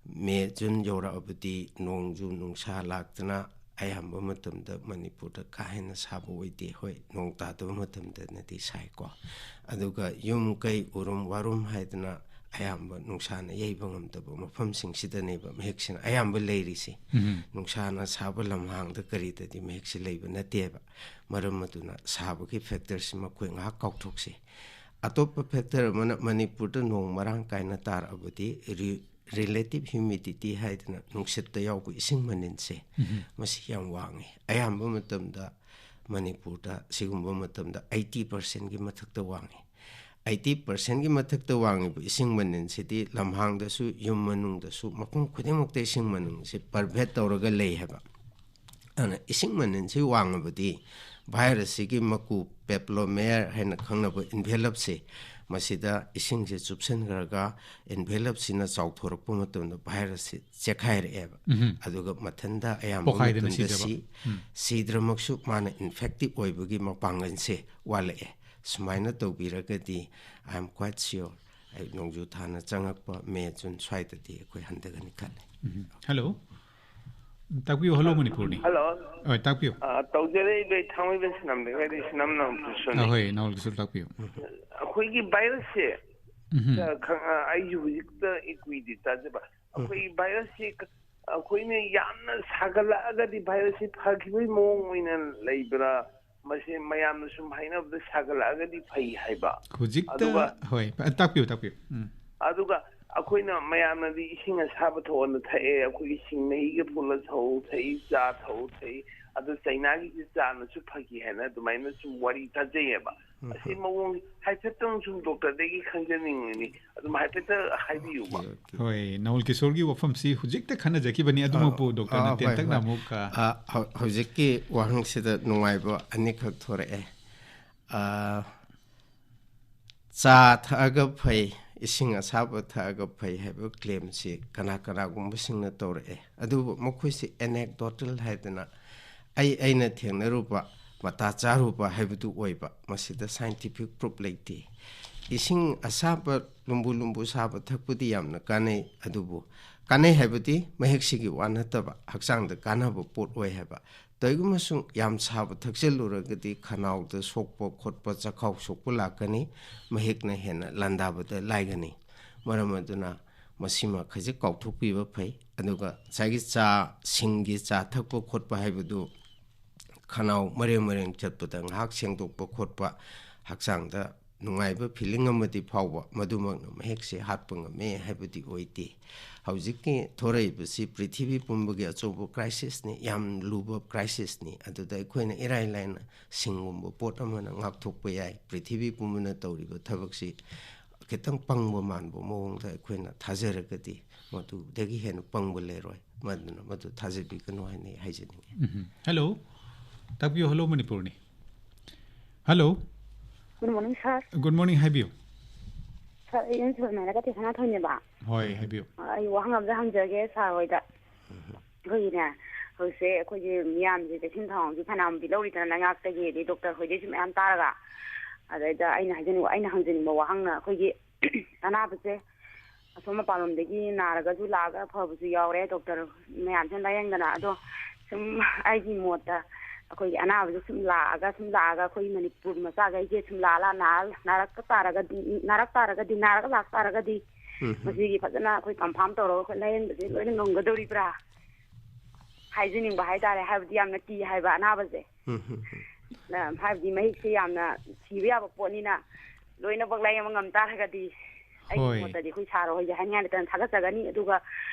ꯃꯦ, ꯖꯨꯟ ꯌꯧꯔꯛꯑꯕꯗꯤ ꯅꯣꯡꯖꯨ ꯅꯨꯡꯁꯥ ꯂꯥꯛꯇꯅ ꯑꯌꯥꯝꯕ ꯃꯇꯝꯗ ꯃꯅꯤꯄꯨꯔꯗ ꯀꯥ ꯍꯦꯟꯅ ꯁꯥꯕ ꯑꯣꯏꯗꯦ꯫ ꯍꯣꯏ, ꯅꯣꯡ ꯇꯥꯗꯕ ꯃꯇꯝꯗꯅꯗꯤ ꯁꯥꯏꯀꯣ꯫ ꯑꯗꯨꯒ ꯌꯨꯝ ꯀꯩ ꯎꯔꯨꯝ ꯋꯥꯔꯨꯝ ꯍꯥꯏꯗꯅ ꯑꯌꯥꯝꯕ ꯅꯨꯡꯁꯥꯅ ꯌꯩꯕ ꯉꯝꯗꯕ ꯃꯐꯝꯁꯤꯡꯁꯤꯗꯅꯦꯕ ꯃꯍꯤꯛꯁꯤꯅ ꯑꯌꯥꯝꯕ ꯂꯩꯔꯤꯁꯦ꯫ ꯅꯨꯡꯁꯥꯅ ꯁꯥꯕ ꯂꯝꯍꯥꯡꯗ ꯀꯔꯤꯗꯗꯤ ꯃꯍꯤꯛꯁꯤ ꯂꯩꯕ ꯅꯠꯇꯦꯕ꯫ ꯃꯔꯝ ꯑꯗꯨꯅ ꯁꯥꯕꯒꯤ ꯐꯦꯛꯇꯔꯁꯤ ꯃꯈꯣꯏ ꯉꯥꯏꯍꯥꯛ ꯀꯥꯎꯊꯣꯛꯁꯤ꯫ ꯑꯇꯣꯞꯄ ꯐꯦꯛꯇꯔ ꯑꯃꯅ ꯃꯅꯤꯄꯨꯔꯗ ꯅꯣꯡ ꯃꯔꯥꯡ ꯀꯥꯏꯅ ꯇꯥꯔꯛꯑꯕꯗꯤ ꯔꯤ-, ꯔꯤꯂꯦꯇꯤꯚ ꯍ꯭ꯌꯨꯃꯤꯗꯤꯇꯤ ꯍꯥꯏꯗꯅ ꯅꯨꯡꯁꯤꯠꯇ ꯌꯥꯎꯕ ꯏꯁꯤꯡ ꯃꯅꯤꯟꯁꯦ, ꯃꯁꯤ ꯌꯥꯝ ꯋꯥꯡꯉꯤ꯫ ꯑꯌꯥꯝꯕ ꯃꯇꯝꯗ ꯃꯅꯤꯄꯨꯔꯗ ꯁꯤꯒꯨꯝꯕ ꯃꯇꯝꯗ ꯑꯩꯠꯇꯤ ꯄꯥꯔꯁꯦꯟꯒꯤ ꯃꯊꯛꯇ ꯋꯥꯡꯉꯤ꯫ ꯑꯩꯠꯇꯤ ꯄꯥꯔꯁꯦꯟꯒꯤ ꯃꯊꯛꯇ ꯋꯥꯡꯉꯤꯕ ꯏꯁꯤꯡ ꯃꯅꯤꯟꯁꯤꯗꯤ ꯂꯝꯍꯥꯡꯗꯁꯨ, ꯌꯨꯝ ꯃꯅꯨꯡꯗꯁꯨ, ꯃꯐꯝ ꯈꯨꯗꯤꯡꯃꯛꯇ ꯏꯁꯤꯡ ꯃꯅꯤꯟꯁꯤ ꯄꯔꯚꯦꯠ ꯇꯧꯔꯒ ꯂꯩ ꯍꯥꯏꯕ꯫ ꯑꯗꯨꯅ ꯏꯁꯤꯡ ꯃꯅꯤꯟꯁꯤ ꯋꯥꯡꯉꯕꯗꯤ ꯚꯥꯏꯔꯁꯁꯤꯒꯤ ꯃꯀꯨ, ꯄꯦꯄ꯭ꯂꯣꯃꯦꯌꯔ ꯍꯥꯏꯅ ꯈꯪꯅꯕ ꯏꯟꯚꯦꯂꯞꯁꯦ, ꯃꯁꯤꯗ ꯏꯁꯤꯡꯁꯦ ꯆꯨꯞꯁꯤꯟꯈ꯭ꯔꯒ ꯏꯟꯚꯦꯂꯞꯁꯤꯅ ꯆꯥꯎꯊꯣꯔꯛꯄ ꯃꯇꯝꯗ ꯚꯥꯏꯔꯁꯁꯤ ꯆꯦꯛꯈꯥꯏꯔꯛꯑꯦꯕ꯫ ꯑꯗꯨꯒ ꯃꯊꯟꯇ ꯑꯌꯥꯝꯕ ꯄꯣꯈꯥꯏꯗꯅ ꯃꯇꯝꯗ ꯁꯤꯖꯕ꯫ ꯁꯤ, ꯁꯤꯗ꯭ꯔꯃꯛꯁꯨ ꯃꯥꯅ ꯏꯟꯐꯦꯛꯇꯤꯞ ꯑꯣꯏꯕꯒꯤ ꯃꯄꯥꯡꯒꯜꯁꯦ ꯋꯥꯠꯂꯛꯑꯦ꯫ ꯁꯨꯃꯥꯏꯅ ꯇꯧꯕꯤꯔꯒꯗꯤ, I am quite sure, ꯑꯩ ꯅꯣꯡꯖꯨ ꯊꯥꯅ ꯆꯪꯉꯛꯄ ꯃꯦ, ꯖꯨꯟ ꯁ꯭ꯋꯥꯏꯗꯗꯤ ꯑꯩꯈꯣꯏ ꯍꯟꯊꯒꯅꯤ ꯈꯜꯂꯤ꯫ ꯎꯝ꯫ ꯍꯜꯂꯣ꯫ ꯇꯥꯛꯄꯤꯌꯨ, ꯍꯜꯂꯣ ꯃꯅꯤꯄꯨꯔꯅꯤ꯫ ꯍꯜꯂꯣ꯫ ꯍꯣꯏ, ꯇꯥꯛꯄꯤꯌꯨ꯫ ꯑ, ꯇꯧꯖꯔꯛꯏꯗꯣ ꯑꯩ ꯊꯥꯡꯃꯩꯕꯟ ꯁꯤꯅꯝꯗꯒꯤ ꯁꯤꯅꯝ ꯅꯥꯎ ꯀꯤꯁꯣꯔꯅꯤ꯫ ꯑ, ꯍꯣꯏ, ꯅꯥꯎ ꯀꯤꯁꯣꯔ ꯇꯥꯛꯄꯤꯌꯨ꯫ ꯑꯩꯈꯣꯏꯒꯤ ꯚꯥꯏꯔꯁꯁꯦ, ꯎꯝ꯫ ꯑ, ꯈꯪ-, ꯑ, ꯑꯩꯁꯨ ꯍꯧꯖꯤꯛꯇ ꯏꯀꯨꯏꯗꯤ ꯇꯥꯖꯕ꯫ ꯑꯩꯈꯣꯏꯒꯤ ꯚꯥꯏꯔꯁꯁꯤ ꯀ-, ꯑꯩꯈꯣꯏꯅ ꯌꯥꯝꯅ ꯁꯥꯒꯠꯂꯛꯑꯒꯗꯤ ꯚꯥꯏꯔꯁꯁꯤ ꯐꯈꯤꯕꯒꯤ ꯃꯑꯣꯡ ꯑꯣꯏꯅ ꯂꯩꯕ꯭ꯔꯥ? ꯃꯁꯤ ꯃꯌꯥꯝꯅ ꯁꯨꯝ ꯍꯥꯏꯅꯕꯗ ꯁꯥꯒꯠꯂꯛꯑꯒꯗꯤ ꯐꯩ ꯍꯥꯏꯕ꯫ ꯍꯧꯖꯤꯛꯇ, ꯑꯗꯨꯒ ꯍꯣꯏ, ꯇꯥꯛꯄꯤꯌꯨ, ꯇꯥꯛꯄꯤꯌꯨ꯫ ꯎꯝ꯫ ꯑꯗꯨꯒ ꯑꯩꯈꯣꯏꯅ ꯃꯌꯥꯝꯅꯗꯤ ꯏꯁꯤꯡ ꯑꯁꯥꯕ ꯊꯣꯛꯑꯅ ꯊꯛꯑꯦ, ꯑꯩꯈꯣꯏꯒꯤ ꯁꯤꯡ ꯃꯍꯤꯒ ꯐꯨꯠꯂ ꯊꯛꯎ ꯊꯛꯏ, ꯆꯥ ꯊꯛꯎ ꯊꯛꯏ, ꯑꯗꯨ ꯆꯩꯅꯥꯒꯤꯁꯤ ꯆꯥꯅꯁꯨ ꯐꯈꯤ ꯍꯥꯏꯅ ꯑꯗꯨꯃꯥꯏꯅ ꯁꯨꯝ ꯋꯥꯔꯤ ꯇꯥꯖꯩꯌꯦꯕ꯫ ꯎꯝ꯫ ꯑꯁꯤ ꯃꯑꯣꯡ ꯍꯥꯏꯐꯦꯠꯇꯪ ꯁꯨꯝ ꯗꯣꯛꯇꯔꯗꯒꯤ ꯈꯪꯖꯅꯤꯡꯉꯤꯅꯤ, ꯑꯗꯨꯝ ꯍꯥꯏꯐꯦꯠꯇ ꯍꯥꯏꯕꯤꯌꯨꯕ꯫ Okay, okay. ꯍꯣꯏ, ꯅꯥꯎꯜ ꯀꯤꯁꯣꯔꯒꯤ ꯋꯥꯐꯝꯁꯤ ꯍꯧꯖꯤꯛꯇ ꯈꯟꯅꯖꯈꯤꯕꯅꯤ, ꯑꯗꯨꯃꯛꯄꯨ ꯑ, ꯗꯣꯛꯇꯔꯅ ꯑ, ꯍꯣꯏ, ꯇꯦꯟꯇꯛꯅ ꯍꯣꯏ꯫ ꯑꯃꯨꯛ, ꯑ, ꯑ, ꯍꯧ-, ꯍꯧꯖꯤꯛꯀꯤ ꯋꯥꯍꯪꯁꯤꯗ ꯅꯨꯡꯉꯥꯏꯕ ꯑꯅꯤꯈꯛ ꯊꯣꯔꯛꯑꯦ꯫ ꯑ, ꯆꯥ ꯊꯛꯑꯒ ꯐꯩ, ꯏꯁꯤꯡ ꯑꯁꯥꯕ ꯊꯛꯑꯒ ꯐꯩ ꯍꯥꯏꯕ ꯀ꯭ꯂꯦꯝꯁꯤ ꯀꯅꯥ ꯀꯅꯥꯒꯨꯝꯕꯁꯤꯡꯅ ꯇꯧꯔꯛꯑꯦ꯫ ꯑꯗꯨꯕꯨ ꯃꯈꯣꯏꯁꯤ ꯑꯦꯅꯦꯛꯗꯣꯇꯜ ꯍꯥꯏꯗꯅ, ꯑꯩ, ꯑꯩꯅ ꯊꯦꯡꯅꯔꯨꯕ, ꯃꯇꯥ ꯆꯥꯔꯨꯕ ꯍꯥꯏꯕꯗꯨ ꯑꯣꯏꯕ꯫ ꯃꯁꯤꯗ ꯁꯥꯏꯟꯇꯤꯐꯤꯛ ꯄ꯭ꯔꯨꯞ ꯂꯩꯇꯦ꯫ ꯏꯁꯤꯡ ꯑꯁꯥꯕ ꯂꯨꯝꯕꯨ ꯂꯨꯝꯕꯨ ꯁꯥꯕ ꯊꯛꯄꯗꯤ ꯌꯥꯝꯅ ꯀꯥꯟꯅꯩ, ꯑꯗꯨꯕꯨ ꯀꯥꯟꯅꯩ ꯍꯥꯏꯕꯗꯤ ꯃꯍꯤꯛꯁꯤꯒꯤ ꯋꯥ ꯅꯠꯇꯕ, ꯍꯛꯆꯥꯡꯗ ꯀꯥꯟꯅꯕ ꯄꯣꯠ ꯑꯣꯏ ꯍꯥꯏꯕ꯫ ꯀꯔꯤꯒꯨꯝꯕ ꯁꯨꯝ ꯌꯥꯝ ꯁꯥꯕ ꯊꯛꯆꯤꯜꯂꯨꯔꯒꯗꯤ ꯈꯅꯥꯎꯗ ꯁꯣꯛꯄ ꯈꯣꯠꯄ, ꯆꯈꯥꯎ ꯁꯣꯛꯄ ꯂꯥꯛꯀꯅꯤ, ꯃꯍꯤꯛꯅ ꯍꯦꯟꯅ ꯂꯥꯟꯗꯥꯕꯗ ꯂꯥꯏꯒꯅꯤ꯫ ꯃꯔꯝ ꯑꯗꯨꯅ ꯃꯁꯤꯃ ꯈꯖꯤꯛ ꯀꯥꯎꯊꯣꯛꯄꯤꯕ ꯐꯩ꯫ ꯑꯗꯨꯒ ꯉꯁꯥꯏꯒꯤ ꯆꯥ, ꯁꯤꯡꯒꯤ ꯆꯥ ꯊꯛꯄ ꯈꯣꯠꯄ ꯍꯥꯏꯕꯗꯨ ꯈꯅꯥꯎ ꯃꯔꯦꯡ ꯃꯔꯦꯡ ꯆꯠꯄꯗ ꯉꯥꯏꯍꯥꯛ ꯁꯦꯡꯗꯣꯛꯄ ꯈꯣꯠꯄ, ꯍꯛꯆꯥꯡꯗ ꯅꯨꯡꯉꯥꯏꯕ feeling ꯑꯃꯗꯤ ꯐꯥꯎꯕ, ꯃꯗꯨꯃꯛꯅ ꯃꯍꯦꯛꯁꯦ ꯍꯥꯠꯄ ꯉꯝꯃꯦ ꯍꯥꯏꯕꯗꯤ ꯑꯣꯏꯗꯦ꯫ ꯍꯧꯖꯤꯛꯀꯤ ꯊꯣꯔꯛꯏꯕꯁꯤ ꯄ꯭ꯔꯤꯊꯤꯕꯤ ꯄꯨꯝꯕꯒꯤ ꯑꯆꯧꯕ crisisꯅꯤ, ꯌꯥꯝ ꯂꯨꯕ crisisꯅꯤ꯫ ꯑꯗꯨꯗ ꯑꯩꯈꯣꯏꯅ ꯏꯔꯥꯏ ꯂꯥꯏꯅ ꯁꯤꯡꯒꯨꯝꯕ ꯄꯣꯠ ꯑꯃꯅ ꯉꯥꯛꯊꯣꯛꯄ ꯌꯥꯏ꯫ ꯄ꯭ꯔꯤꯊꯤꯕꯤ ꯄꯨꯝꯕꯅ ꯇꯧꯔꯤꯕ ꯊꯕꯛꯁꯤ ꯈꯤꯇꯪ ꯄꯪꯕ ꯃꯥꯟꯕ ꯃꯑꯣꯡꯗ ꯑꯩꯈꯣꯏꯅ ꯊꯥꯖꯔꯒꯗꯤ, ꯃꯗꯨꯗꯒꯤ ꯍꯦꯟꯅ ꯄꯪꯕ ꯂꯩꯔꯣꯏ꯫ ꯃꯗꯨꯅ ꯃꯗꯨ ꯊꯥꯖꯕꯤꯒꯅꯨ ꯍꯥꯏꯅ ꯑꯩ ꯍꯥꯏꯖꯅꯤꯡꯉꯤ꯫ ꯎꯝ꯫ ꯍꯜꯂꯣ꯫ ꯇꯥꯛꯄꯤꯌꯨ, ꯍꯜꯂꯣ ꯃꯅꯤꯄꯨꯔꯅꯤ꯫ Hello. Good morning, sir꯫ Good morning, ꯍꯥꯏꯕꯤꯌꯨ꯫ Sir, ꯑꯩ ꯏꯟꯁꯨꯔꯟ ꯍꯥꯏꯔꯒ ꯇꯦꯁꯅꯥ ꯊꯣꯏꯅꯦꯕ꯫ ꯍꯣꯏ, ꯍꯥꯏꯕꯤꯌꯨ꯫ ꯑꯩ ꯋꯥꯍꯪ ꯑꯃꯗ ꯍꯪꯖꯒꯦ sir ꯍꯣꯏꯗ꯫ ꯑꯩꯈꯣꯏꯒꯤꯅꯦ, ꯍꯧꯖꯤꯛꯁꯦ ꯑꯩꯈꯣꯏꯒꯤ ꯃꯤꯌꯥꯝꯁꯦ ꯆꯦꯛꯁꯤꯟ ꯊꯧꯔꯥꯡꯁꯨ ꯐꯅꯌꯥꯝꯗꯤ ꯂꯧꯔꯤꯗꯅ ꯂꯩꯉꯥꯛꯇꯒꯤ, ꯑꯗꯩ doctor ꯍꯣꯏꯗꯩꯁꯨ ꯃꯌꯥꯝ ꯇꯥꯔꯒ꯫ ꯑꯗꯩꯗ ꯑꯩꯅ ꯍꯥꯏꯖꯅꯤꯡꯕ, ꯑꯩꯅ ꯍꯪꯖꯅꯤꯡꯕ ꯋꯥꯍꯪꯅ, ꯑꯩꯈꯣꯏꯒꯤ ꯑꯅꯥꯕꯁꯦ ꯑꯁꯣꯝ ꯃꯄꯥꯟꯂꯣꯝꯗꯒꯤ ꯅꯥꯔꯒꯁꯨ ꯂꯥꯛꯑꯒ ꯐꯕꯁꯨ ꯌꯥꯎꯔꯦ, doctor ꯃꯌꯥꯝꯁꯤꯅ ꯂꯥꯌꯦꯡꯗꯅ꯫ ꯑꯗꯣ ꯁꯨꯝ ꯑꯩꯒꯤ ꯃꯣꯠꯇ ꯑꯩꯈꯣꯏꯒꯤ ꯑꯅꯥꯕꯁꯦ ꯁꯨꯝ ꯂꯥꯛꯑꯒ, ꯁꯨꯝ ꯂꯥꯛꯑꯒ ꯑꯩꯈꯣꯏ ꯃꯅꯤꯄꯨꯔ ꯃꯆꯥꯈꯩꯁꯦ ꯁꯨꯝ ꯂꯥꯛꯑ ꯂꯥꯛꯑ ꯅꯥꯔꯛ-, ꯅꯥꯔꯛꯄ ꯇꯥꯔꯒꯗꯤ, ꯅꯥꯔꯛ ꯇꯥꯔꯒꯗꯤ, ꯅꯥꯔꯒ ꯂꯥꯛ ꯇꯥꯔꯒꯗꯤ ꯎꯝ꯫ ꯃꯁꯤꯒꯤ ꯐꯖꯅ ꯑꯩꯈꯣꯏ confirm ꯇꯧꯔꯒ ꯑꯩꯈꯣꯏ ꯂꯥꯌꯦꯡꯕꯁꯦ ꯂꯣꯏꯅ ꯉꯝꯒꯗꯧꯔꯤꯕ꯭ꯔꯥ ꯍꯥꯏꯖꯅꯤꯡꯕ ꯍꯥꯏꯇꯥꯔꯦ꯫ ꯍꯥꯏꯕꯗꯤ ꯌꯥꯝꯅ ꯀꯤ ꯍꯥꯏꯕ ꯑꯅꯥꯕꯁꯦ꯫ ꯎꯝ, ꯎꯝ, ꯎꯝ꯫ ꯅ-, ꯍꯥꯏꯕꯗꯤ ꯃꯍꯤꯛꯁꯦ ꯌꯥꯝꯅ ꯁꯤꯕ ꯌꯥꯕ ꯄꯣꯠꯅꯤꯅ ꯂꯣꯏꯅꯃꯛ ꯂꯥꯌꯦꯡꯕ ꯉꯝ ꯇꯥꯔꯒꯗꯤ, ꯑꯩꯒꯤ ꯍꯣꯏ꯫ ꯃꯣꯠꯇꯗꯤ ꯑꯩꯈꯣꯏ sir ꯍꯣꯏꯁꯦ ꯍꯥꯏꯅꯤꯡꯉꯥꯏ ꯂꯩꯇꯅ ꯊꯥꯒꯠꯆꯒꯅꯤ꯫ ꯑꯗꯨꯒ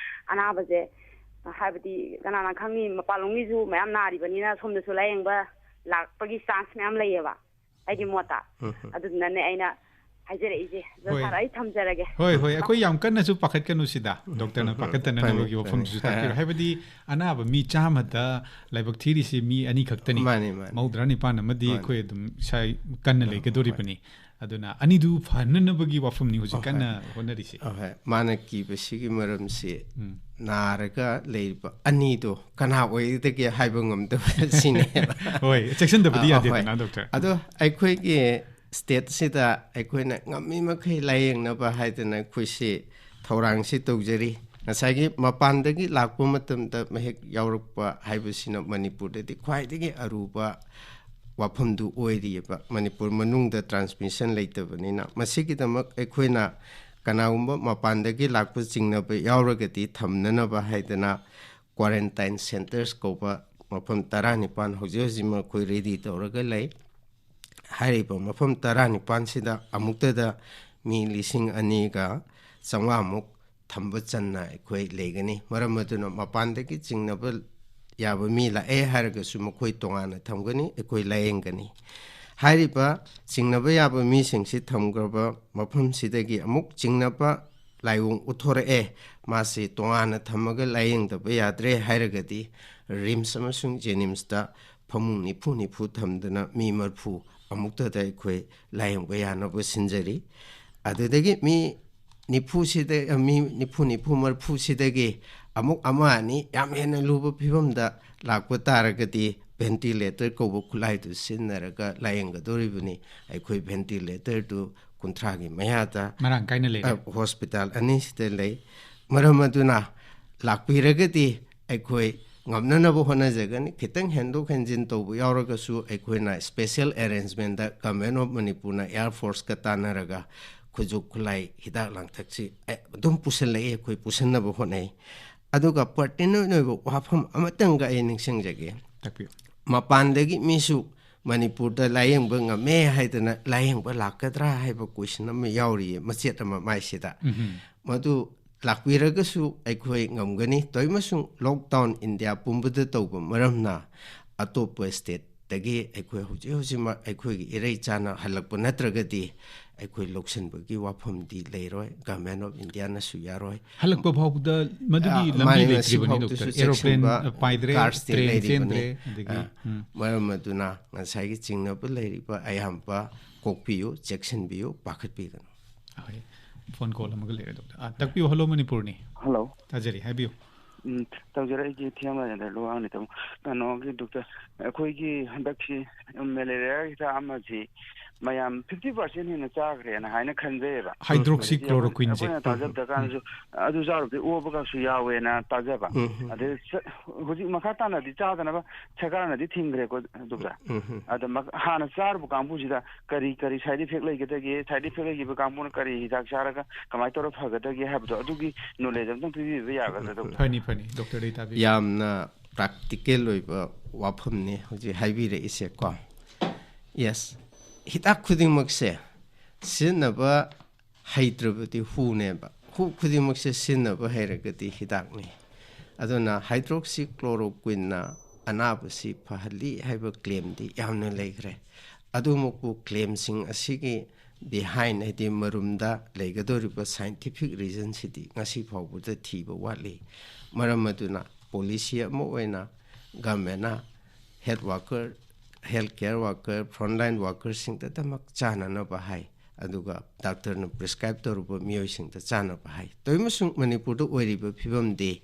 ꯑꯅꯥꯕꯁꯦ ꯍꯥꯏꯕꯗꯤ ꯀꯅꯥꯅ ꯈꯪꯅꯤ, ꯃꯄꯥꯟꯂꯣꯝꯒꯤꯁꯨ ꯃꯌꯥꯝ ꯅꯥꯔꯤꯕꯅꯤꯅ ꯁꯣꯝꯗꯁꯨ ꯂꯥꯌꯦꯡꯕ ꯂꯥꯛꯄꯒꯤ chance ꯃꯌꯥꯝ ꯂꯩꯌꯦꯕ ꯑꯩꯒꯤ ꯃꯣꯠꯇ꯫ ꯎꯝ, ꯎꯝ꯫ ꯑꯗꯨꯗꯨꯅꯅꯦ ꯑꯩꯅ ꯍꯥꯏꯖꯔꯛꯏꯁꯦ꯫ ꯑꯗꯣ ꯍꯣꯏ꯫ Sir, ꯑꯩ ꯊꯝꯖꯔꯒꯦ꯫ ꯍꯣꯏ, ꯍꯣꯏ, ꯑꯩꯈꯣꯏ ꯌꯥꯝ ꯀꯟꯅꯁꯨ ꯄꯥꯈꯠꯀꯅꯨ ꯁꯤꯗ꯫ ꯗꯣꯛꯇꯔꯅ ꯎꯝ, ꯎꯝ, ꯄꯥꯈꯠꯇꯅꯅꯕꯒꯤ ꯐꯅꯤ, ꯋꯥꯐꯝꯁꯤꯁꯨ ꯐꯅꯤ꯫ ꯇꯥꯛꯄꯤꯔꯣ꯫ ꯍꯥꯏꯕꯗꯤ ꯑꯅꯥꯕ ꯃꯤ ꯆꯥꯝꯃꯗ ꯂꯥꯏꯕꯛ ꯊꯤꯔꯤꯁꯤ ꯃꯤ ꯑꯅꯤ ꯈꯛꯇꯅꯤ꯫ ꯃꯥꯅꯤ, ꯃꯥꯅꯤ꯫ ꯃꯧꯗ꯭ꯔꯥ ꯅꯤꯄꯥꯟ ꯑꯃꯗꯤ ꯃꯥꯅꯤ꯫ ꯑꯩꯈꯣꯏ ꯑꯗꯨꯝ ꯏꯁꯥ ꯀꯟꯅ ꯍꯣꯏ, ꯂꯩꯒꯗꯧꯔꯤꯕꯅꯤ꯫ ꯍꯣꯏ꯫ ꯑꯗꯨꯅ ꯑꯅꯤꯗꯨ ꯐꯍꯟꯅꯅꯕꯒꯤ ꯋꯥꯐꯝꯅꯤ ꯍꯧꯖꯤꯛ ꯍꯣꯏ, ꯀꯟꯅ ꯍꯣꯏ꯫ ꯍꯣꯠꯅꯔꯤꯁꯤ꯫ ꯍꯣꯏ, ꯍꯣꯏ꯫ ꯃꯥꯅ ꯀꯤꯕꯁꯤꯒꯤ ꯃꯔꯝꯁꯤ ꯎꯝ꯫ ꯅꯥꯔꯒ ꯂꯩꯔꯤꯕ ꯑꯅꯤꯗꯣ ꯀꯅꯥ ꯑꯣꯏꯒꯗꯒꯦ ꯍꯥꯏꯕ ꯉꯝꯗꯕ ꯁꯤꯅꯦꯕ꯫ ꯍꯣꯏ, ꯆꯦꯛꯁꯤꯟꯗꯕꯗꯤ ꯑꯥ, ꯌꯥꯗꯦꯗꯅ, ꯍꯣꯏ꯫ ꯗꯣꯛꯇꯔ꯫ ꯑꯗꯣ ꯑꯩꯈꯣꯏꯒꯤ stateꯁꯤꯗ ꯑꯩꯈꯣꯏꯅ ꯉꯝꯃꯤ ꯃꯈꯩ ꯂꯥꯌꯦꯡꯅꯕ ꯍꯥꯏꯗꯅ ꯑꯩꯈꯣꯏꯁꯤ ꯊꯧꯔꯥꯡꯁꯤ ꯇꯧꯖꯔꯤ꯫ ꯉꯁꯥꯏꯒꯤ ꯃꯄꯥꯟꯗꯒꯤ ꯂꯥꯛꯄ ꯃꯇꯝꯗ ꯃꯍꯦꯛ ꯌꯥꯎꯔꯛꯄ ꯍꯥꯏꯕꯁꯤꯅ ꯃꯅꯤꯄꯨꯔꯗꯗꯤ ꯈ꯭ꯋꯥꯏꯗꯒꯤ ꯑꯔꯨꯕ ꯋꯥꯐꯝꯗꯨ ꯑꯣꯏꯔꯤꯑꯕ꯫ ꯃꯅꯤꯄꯨꯔ ꯃꯅꯨꯡꯗ transmission ꯂꯩꯇꯕꯅꯤꯅ, ꯃꯁꯤꯒꯤꯗꯃꯛ ꯑꯩꯈꯣꯏꯅ ꯀꯅꯥꯒꯨꯝꯕ ꯃꯄꯥꯟꯗꯒꯤ ꯂꯥꯛꯄ ꯆꯤꯡꯅꯕ ꯌꯥꯎꯔꯒꯗꯤ ꯊꯝꯅꯅꯕ ꯍꯥꯏꯗꯅ quarantine centres ꯀꯧꯕ ꯃꯐꯝ ꯇꯔꯥꯅꯤꯄꯥꯟ ꯍꯧꯖꯤꯛ ꯍꯧꯖꯤꯛꯃꯛ ꯑꯩꯈꯣꯏ ready ꯇꯧꯔꯒ ꯂꯩ꯫ ꯍꯥꯏꯔꯤꯕ ꯃꯐꯝ ꯇꯔꯥꯅꯤꯄꯥꯟꯁꯤꯗ ꯑꯃꯨꯛꯇꯗ ꯃꯤ ꯂꯤꯁꯤꯡ ꯑꯅꯤꯒ ꯆꯥꯝꯃꯉꯥꯃꯨꯛ ꯊꯝꯕ ꯆꯟꯅ ꯑꯩꯈꯣꯏ ꯂꯩꯒꯅꯤ꯫ ꯃꯔꯝ ꯑꯗꯨꯅ ꯃꯄꯥꯟꯗꯒꯤ ꯆꯤꯡꯅꯕ ꯌꯥꯕ ꯃꯤ ꯂꯥꯛꯑꯦ ꯍꯥꯏꯔꯒꯁꯨ ꯃꯈꯣꯏ ꯇꯣꯉꯥꯟꯅ ꯊꯝꯒꯅꯤ, ꯑꯩꯈꯣꯏ ꯂꯥꯏꯌꯦꯡꯒꯅꯤ꯫ ꯍꯥꯏꯔꯤꯕ ꯆꯤꯡꯅꯕ ꯌꯥꯕ ꯃꯤꯁꯤꯡꯁꯤ ꯊꯝꯈ꯭ꯔꯕ ꯃꯐꯝꯁꯤꯗꯒꯤ ꯑꯃꯨꯛ ꯆꯤꯡꯅꯕ ꯂꯥꯏꯑꯣꯡ ꯎꯠꯊꯣꯔꯛꯑꯦ, ꯃꯥꯁꯤ ꯇꯣꯉꯥꯟꯅ ꯊꯝꯃꯒ ꯂꯥꯏꯌꯦꯡꯗꯕ ꯌꯥꯗ꯭ꯔꯦ ꯍꯥꯏꯔꯒꯗꯤ RIMS ꯑꯃꯁꯨꯡ JNIMSꯇ ꯐꯃꯨꯡ ꯅꯤꯐꯨ ꯅꯤꯐꯨ ꯊꯝꯗꯨꯅ ꯃꯤ ꯃꯔꯤꯐꯨ ꯑꯃꯨꯛꯇꯗ ꯑꯩꯈꯣꯏ ꯂꯥꯏꯌꯦꯡꯕ ꯌꯥꯅꯕ ꯁꯤꯟꯖꯔꯤ꯫ ꯑꯗꯨꯗꯒꯤ ꯃꯤ ꯅꯤꯐꯨꯁꯤꯗ, ꯃꯤ ꯅꯤꯐꯨ, ꯅꯤꯐꯨ, ꯃꯔꯤꯐꯨꯁꯤꯗꯒꯤ ꯑꯃꯨꯛ ꯑꯃ ꯑꯅꯤ ꯌꯥꯝ ꯍꯦꯟꯅ ꯂꯨꯕ ꯐꯤꯕꯝꯗ ꯂꯥꯛꯄ ꯇꯥꯔꯒꯗꯤ ventilator ꯀꯧꯕ ꯈꯨꯠꯂꯥꯏꯗꯨ ꯁꯤꯖꯤꯟꯅꯔꯒ ꯂꯥꯏꯌꯦꯡꯒꯗꯧꯔꯤꯕꯅꯤ꯫ ꯑꯩꯈꯣꯏ ventilatorꯗꯨ ꯀꯨꯟꯊ꯭ꯔꯥꯒꯤ ꯃꯌꯥꯗ, ꯃꯔꯥꯡ ꯀꯥꯏꯅ ꯂꯩꯔꯦ꯫ ꯑ, ꯍꯣꯁꯄꯤꯇꯥꯜ ꯑꯅꯤꯁꯤꯗ ꯂꯩ꯫ ꯃꯔꯝ ꯑꯗꯨꯅ ꯂꯥꯛꯄꯤꯔꯒꯗꯤ ꯑꯩꯈꯣꯏ ꯉꯝꯅꯅꯕ ꯍꯣꯠꯅꯖꯒꯅꯤ꯫ ꯈꯤꯇꯪ ꯍꯦꯟꯗꯣꯛ ꯍꯦꯟꯖꯤꯟ ꯇꯧꯕ ꯌꯥꯎꯔꯒꯁꯨ ꯑꯩꯈꯣꯏꯅ special arrangementꯗ Government of Manipurꯅ Air Forceꯀ ꯇꯥꯟꯅꯔꯒ ꯈꯨꯠꯁꯨ ꯈꯨꯠꯂꯥꯏ, ꯍꯤꯗꯥꯛ ꯂꯥꯡꯊꯛꯁꯤ ꯑꯗꯨꯝ ꯄꯨꯁꯤꯜꯂꯛꯏ, ꯑꯩꯈꯣꯏ ꯄꯨꯁꯤꯟꯅꯕ ꯍꯣꯠꯅꯩ꯫ ꯑꯗꯨꯒ pertinent ꯑꯣꯏꯕ ꯋꯥꯐꯝ ꯑꯃꯇꯪꯒ ꯑꯩ ꯅꯤꯡꯁꯤꯡꯖꯒꯦ꯫ ꯇꯥꯛꯄꯤꯌꯨ꯫ ꯃꯄꯥꯟꯗꯒꯤ ꯃꯤꯁꯨ ꯃꯅꯤꯄꯨꯔꯗ ꯂꯥꯏꯌꯦꯡꯕ ꯉꯝꯃꯦ ꯍꯥꯏꯗꯅ ꯂꯥꯏꯌꯦꯡꯕ ꯂꯥꯛꯀꯗ꯭ꯔꯥ ꯍꯥꯏꯕ question ꯑꯃ ꯌꯥꯎꯔꯤꯌꯦ, ꯃꯆꯦꯠ ꯑꯃ ꯃꯥꯏꯁꯤꯗ꯫ ꯎꯝꯍꯨꯝ꯫ ꯃꯗꯨ ꯂꯥꯛꯄꯤꯔꯒꯁꯨ ꯑꯩꯈꯣꯏ ꯉꯝꯒꯅꯤ꯫ ꯇꯧꯏꯃꯁꯨꯡ lockdown ꯏꯟꯗꯤꯌꯥ ꯄꯨꯝꯕꯗ ꯇꯧꯕ ꯃꯔꯝꯅ ꯑꯇꯣꯞꯄ stateꯇꯒꯤ ꯑꯩꯈꯣꯏ ꯍꯧꯖꯤꯛ ꯍꯧꯖꯤꯛꯃꯛ ꯑꯩꯈꯣꯏꯒꯤ ꯏꯔꯩ ꯆꯥꯅ ꯍꯜꯂꯛꯄ ꯅꯠꯇ꯭ꯔꯒꯗꯤ ꯑꯩꯈꯣꯏ ꯂꯧꯁꯤꯟꯕꯒꯤ ꯋꯥꯐꯝꯗꯤ ꯂꯩꯔꯣꯏ, Government of ꯏꯟꯗꯤꯌꯥꯅꯁꯨ ꯌꯥꯔꯣꯏ꯫ ꯍꯜꯂꯛꯄ ꯐꯥꯎꯕꯗ ꯃꯗꯨꯒꯤ ꯑ, ꯂꯝꯕꯤ ꯃꯥꯅꯦ, ꯂꯩꯇ꯭ꯔꯤꯕꯅꯤ, ꯉꯁꯤꯐꯥꯎꯗꯁꯨ ꯗꯣꯛꯇꯔ꯫ Aeroplane ꯆꯦꯛꯁꯤꯟꯕ ꯄꯥꯏꯗ꯭ꯔꯦ, guardsꯇꯤ train ꯂꯩꯔꯤꯕꯅꯤ꯫ ꯆꯦꯟꯗ꯭ꯔꯦ, ꯑꯗꯒꯤ, ꯑ, ꯎꯝ꯫ ꯃꯔꯝ ꯑꯗꯨꯅ ꯉꯁꯥꯏꯒꯤ ꯆꯤꯡꯅꯕ ꯂꯩꯔꯤꯕ ꯑꯌꯥꯝꯕ ꯀꯣꯛꯄꯤꯌꯨ, ꯆꯦꯛꯁꯤꯟꯕꯤꯌꯨ, ꯄꯥꯈꯠꯄꯤꯒꯅꯨ꯫ ꯍꯣꯏ꯫ Phone call ꯑꯃꯒ ꯂꯩꯔꯦ, ꯗꯣꯛꯇꯔ꯫ ꯑꯥ, ꯇꯥꯛꯄꯤꯌꯨ, hello ꯃꯅꯤꯄꯨꯔꯅꯤ꯫ ꯍꯜꯂꯣ꯫ ꯇꯥꯖꯔꯤ, ꯍꯥꯏꯕꯤꯌꯨ꯫ ꯎꯝ, ꯇꯧꯖꯔꯛꯏꯁꯦ ꯊꯤꯌꯥꯝ ꯔꯥꯖꯦꯟꯗ꯭ꯔ ꯂꯨꯋꯥꯡꯅꯤ, ꯇꯥꯃꯣ꯫ ꯀꯩꯅꯣꯒꯤ ꯗꯣꯛꯇꯔ, ꯑꯩꯈꯣꯏꯒꯤ ꯍꯟꯗꯛꯁꯤ ꯃꯦꯂꯦꯔꯤꯌꯥ ꯍꯤꯗꯥꯛ ꯑꯃꯁꯤ ꯃꯌꯥꯝ ꯐꯤꯐꯇꯤ ꯄꯥꯔꯁꯦꯟ ꯍꯦꯟꯅ ꯆꯥꯈ꯭ꯔꯦꯅ ꯍꯥꯏꯅ ꯈꯟꯖꯩꯌꯦꯕ꯫ Hydroxychloroquine ꯁꯦ꯫ ꯑꯩꯈꯣꯏꯅ ꯇꯥꯖꯕꯗ ꯀꯥꯟꯁꯨ ꯑꯗꯨ ꯆꯥꯔꯨꯕꯗꯤ ꯑꯣꯕꯒꯁꯨ ꯌꯥꯎꯋꯦꯅ ꯇꯥꯖꯕ꯫ ꯎꯝ꯫ ꯑꯗꯩ ꯆ- ꯍꯧꯖꯤꯛ ꯃꯈꯥ ꯇꯥꯅꯗꯤ ꯆꯥꯗꯅꯕ ꯁꯔꯀꯥꯔꯅꯗꯤ ꯊꯤꯡꯈ꯭ꯔꯦꯀꯣ, ꯗꯣꯛꯇꯔ꯫ ꯎꯝ꯫ ꯑꯗ ꯃ- ꯍꯥꯟꯅ ꯆꯥꯔꯨꯕ ꯀꯥꯡꯕꯨꯁꯤꯗ ꯀꯔꯤ ꯀꯔꯤ ꯁꯥꯏꯠ ꯏꯐꯦꯛ ꯂꯩꯒꯗꯒꯦ, ꯁꯥꯏꯠ ꯏꯐꯦꯛ ꯂꯩꯈꯤꯕ ꯀꯥꯡꯕꯨꯅ ꯀꯔꯤ ꯍꯤꯗꯥꯛ ꯆꯥꯔꯒ ꯀꯃꯥꯏꯅ ꯇꯧꯔ ꯐꯒꯗꯒꯦ ꯍꯥꯏꯕꯗꯣ, ꯑꯗꯨꯒꯤ ꯅꯣꯂꯦꯖ ꯑꯝꯇꯪ ꯄꯤꯕꯤꯕ ꯌꯥꯒꯗ꯭ꯔꯥ, ꯗꯣꯛꯇꯔ? ꯐꯅꯤ, ꯐꯅꯤ, ꯗꯣꯛꯇꯔꯗꯩ ꯇꯥꯕꯤꯌꯨ꯫ ꯌꯥꯝꯅ ꯄ꯭ꯔꯥꯛꯇꯤꯀꯦꯜ ꯑꯣꯏꯕ ꯋꯥꯐꯝꯅꯤ ꯍꯧꯖꯤꯛ ꯍꯥꯏꯕꯤꯔꯛꯏꯁꯦꯀꯣ꯫ ꯌꯦꯁ, ꯍꯤꯗꯥꯛ ꯈꯨꯗꯤꯡꯃꯛꯁꯦ ꯁꯤꯖꯤꯟꯅꯕ ꯍꯩꯇ꯭ꯔꯕꯗꯤ ꯍꯨꯅꯦꯕ꯫ ꯍꯨ ꯈꯨꯗꯤꯡꯃꯛꯁꯦ ꯁꯤꯖꯤꯟꯅꯕ ꯍꯩꯔꯒꯗꯤ ꯍꯤꯗꯥꯛꯅꯤ꯫ ꯑꯗꯨꯅ ꯍꯥꯏꯗ꯭ꯔꯣꯛꯁꯤꯀ꯭ꯂꯣꯔꯣꯀ꯭ꯋꯤꯟꯅ ꯑꯅꯥꯕꯁꯤ ꯐꯍꯜꯂꯤ ꯍꯥꯏꯕ ꯀ꯭ꯂꯦꯝꯗꯤ ꯌꯥꯝꯅ ꯂꯩꯈ꯭ꯔꯦ꯫ ꯑꯗꯨꯃꯛꯄꯨ ꯀ꯭ꯂꯦꯝꯁꯤꯡ ꯑꯁꯤꯒꯤ ꯕꯤꯍꯥꯏꯟ, ꯍꯥꯏꯗꯤ ꯃꯔꯨꯝꯗ ꯂꯩꯒꯗꯧꯔꯤꯕ ꯁꯥꯏꯟꯇꯤꯐꯤꯛ ꯔꯤꯖꯟꯁꯤꯗꯤ ꯉꯁꯤ ꯐꯥꯎꯕꯗ ꯊꯤꯕ ꯋꯥꯠꯂꯤ꯫ ꯃꯔꯝ ꯑꯗꯨꯅ ꯄꯣꯂꯤꯁꯤ ꯑꯃ ꯑꯣꯏꯅ ꯒꯚꯔꯟꯃꯦꯟꯅ health worker, health care worker, frontline ꯋꯥꯔꯀꯔꯁꯤꯡꯗꯗꯃꯛ ꯆꯥꯅꯅꯕ ꯍꯥꯏ, ꯑꯗꯨꯒ ꯗꯥꯛꯇꯔꯅ ꯄ꯭ꯔꯤꯁꯀ꯭ꯔꯥꯏꯕ ꯇꯧꯔꯕ ꯃꯤꯑꯣꯏꯁꯤꯡꯗ ꯆꯥꯅꯕ ꯍꯥꯏ꯫ ꯇꯧꯏꯃꯁꯨꯡ ꯃꯅꯤꯄꯨꯔꯗ ꯑꯣꯏꯔꯤꯕ ꯐꯤꯕꯝꯗꯤ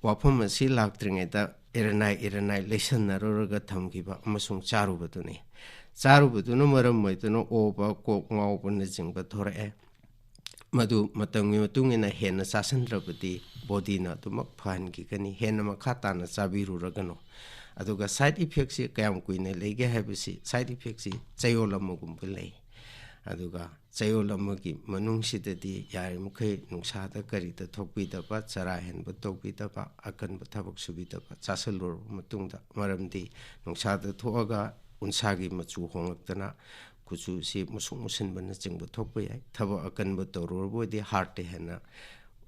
ꯋꯥꯐꯝ ꯑꯁꯤ ꯂꯥꯛꯇ꯭ꯔꯤꯉꯩꯗ ꯏꯔꯅꯥꯏ ꯏꯔꯅꯥꯏ ꯂꯩꯁꯟꯅꯔꯨꯔꯒ ꯊꯝꯈꯤꯕ ꯑꯃꯁꯨꯡ ꯆꯥꯔꯨꯕꯗꯨꯅꯤ꯫ ꯆꯥꯔꯨꯕꯗꯨꯅ ꯃꯔꯝ ꯑꯣꯏꯗꯨꯅ ꯑꯣꯕ, ꯀꯣꯛ ꯉꯥꯎꯕꯅꯆꯤꯡꯕ ꯊꯣꯔꯛꯑꯦ꯫ ꯃꯗꯨ ꯃꯇꯝꯒꯤ ꯃꯇꯨꯡ ꯏꯟꯅ ꯍꯦꯟꯅ ꯆꯥꯁꯤꯟꯗ꯭ꯔꯕꯗꯤ ꯕꯣꯗꯤꯅ ꯑꯗꯨꯃꯛ ꯐꯍꯟꯈꯤꯒꯅꯤ꯫ ꯍꯦꯟꯅ ꯃꯈꯥ ꯇꯥꯅ ꯆꯥꯕꯤꯔꯨꯔꯒꯅꯨ꯫ ꯑꯗꯨꯒ ꯁꯥꯏꯠ ꯏꯐꯦꯛꯁꯤ ꯀꯌꯥꯝ ꯀꯨꯏꯅ ꯂꯩꯒꯦ ꯍꯥꯏꯕꯁꯤ, ꯁꯥꯏꯠ ꯏꯐꯦꯛꯁꯤ ꯆꯌꯣꯜ ꯑꯃꯒꯨꯝꯕ ꯂꯩ꯫ ꯑꯗꯨꯒ ꯆꯌꯣꯜ ꯑꯃꯒꯤ ꯃꯅꯨꯡꯁꯤꯗꯗꯤ ꯌꯥꯔꯤꯃꯈꯩ ꯅꯨꯡꯁꯥꯗ ꯀꯔꯤꯗ ꯊꯣꯛꯄꯤꯗꯕ, ꯆꯔꯥ ꯍꯦꯟꯕ ꯇꯧꯕꯤꯗꯕ, ꯑꯀꯟꯕ ꯊꯕꯛ ꯁꯨꯕꯤꯗꯕ, ꯆꯥꯁꯤꯜꯂꯨꯔꯕ ꯃꯇꯨꯡꯗ꯫ ꯃꯔꯝꯗꯤ ꯅꯨꯡꯁꯥꯗ ꯊꯣꯛꯑꯒ ꯎꯟꯁꯥꯒꯤ ꯃꯆꯨ ꯍꯣꯡꯂꯛꯇꯅ ꯀꯨꯆꯨꯁꯤ ꯃꯨꯁꯨꯛ ꯃꯨꯁꯤꯟꯕꯅꯆꯤꯡꯕ ꯊꯣꯛꯄ ꯌꯥꯏ꯫ ꯊꯕꯛ ꯑꯀꯟꯕ ꯇꯧꯔꯨꯔꯕ ꯑꯣꯏꯗꯤ ꯍꯥꯔꯠꯇ ꯍꯦꯟꯅ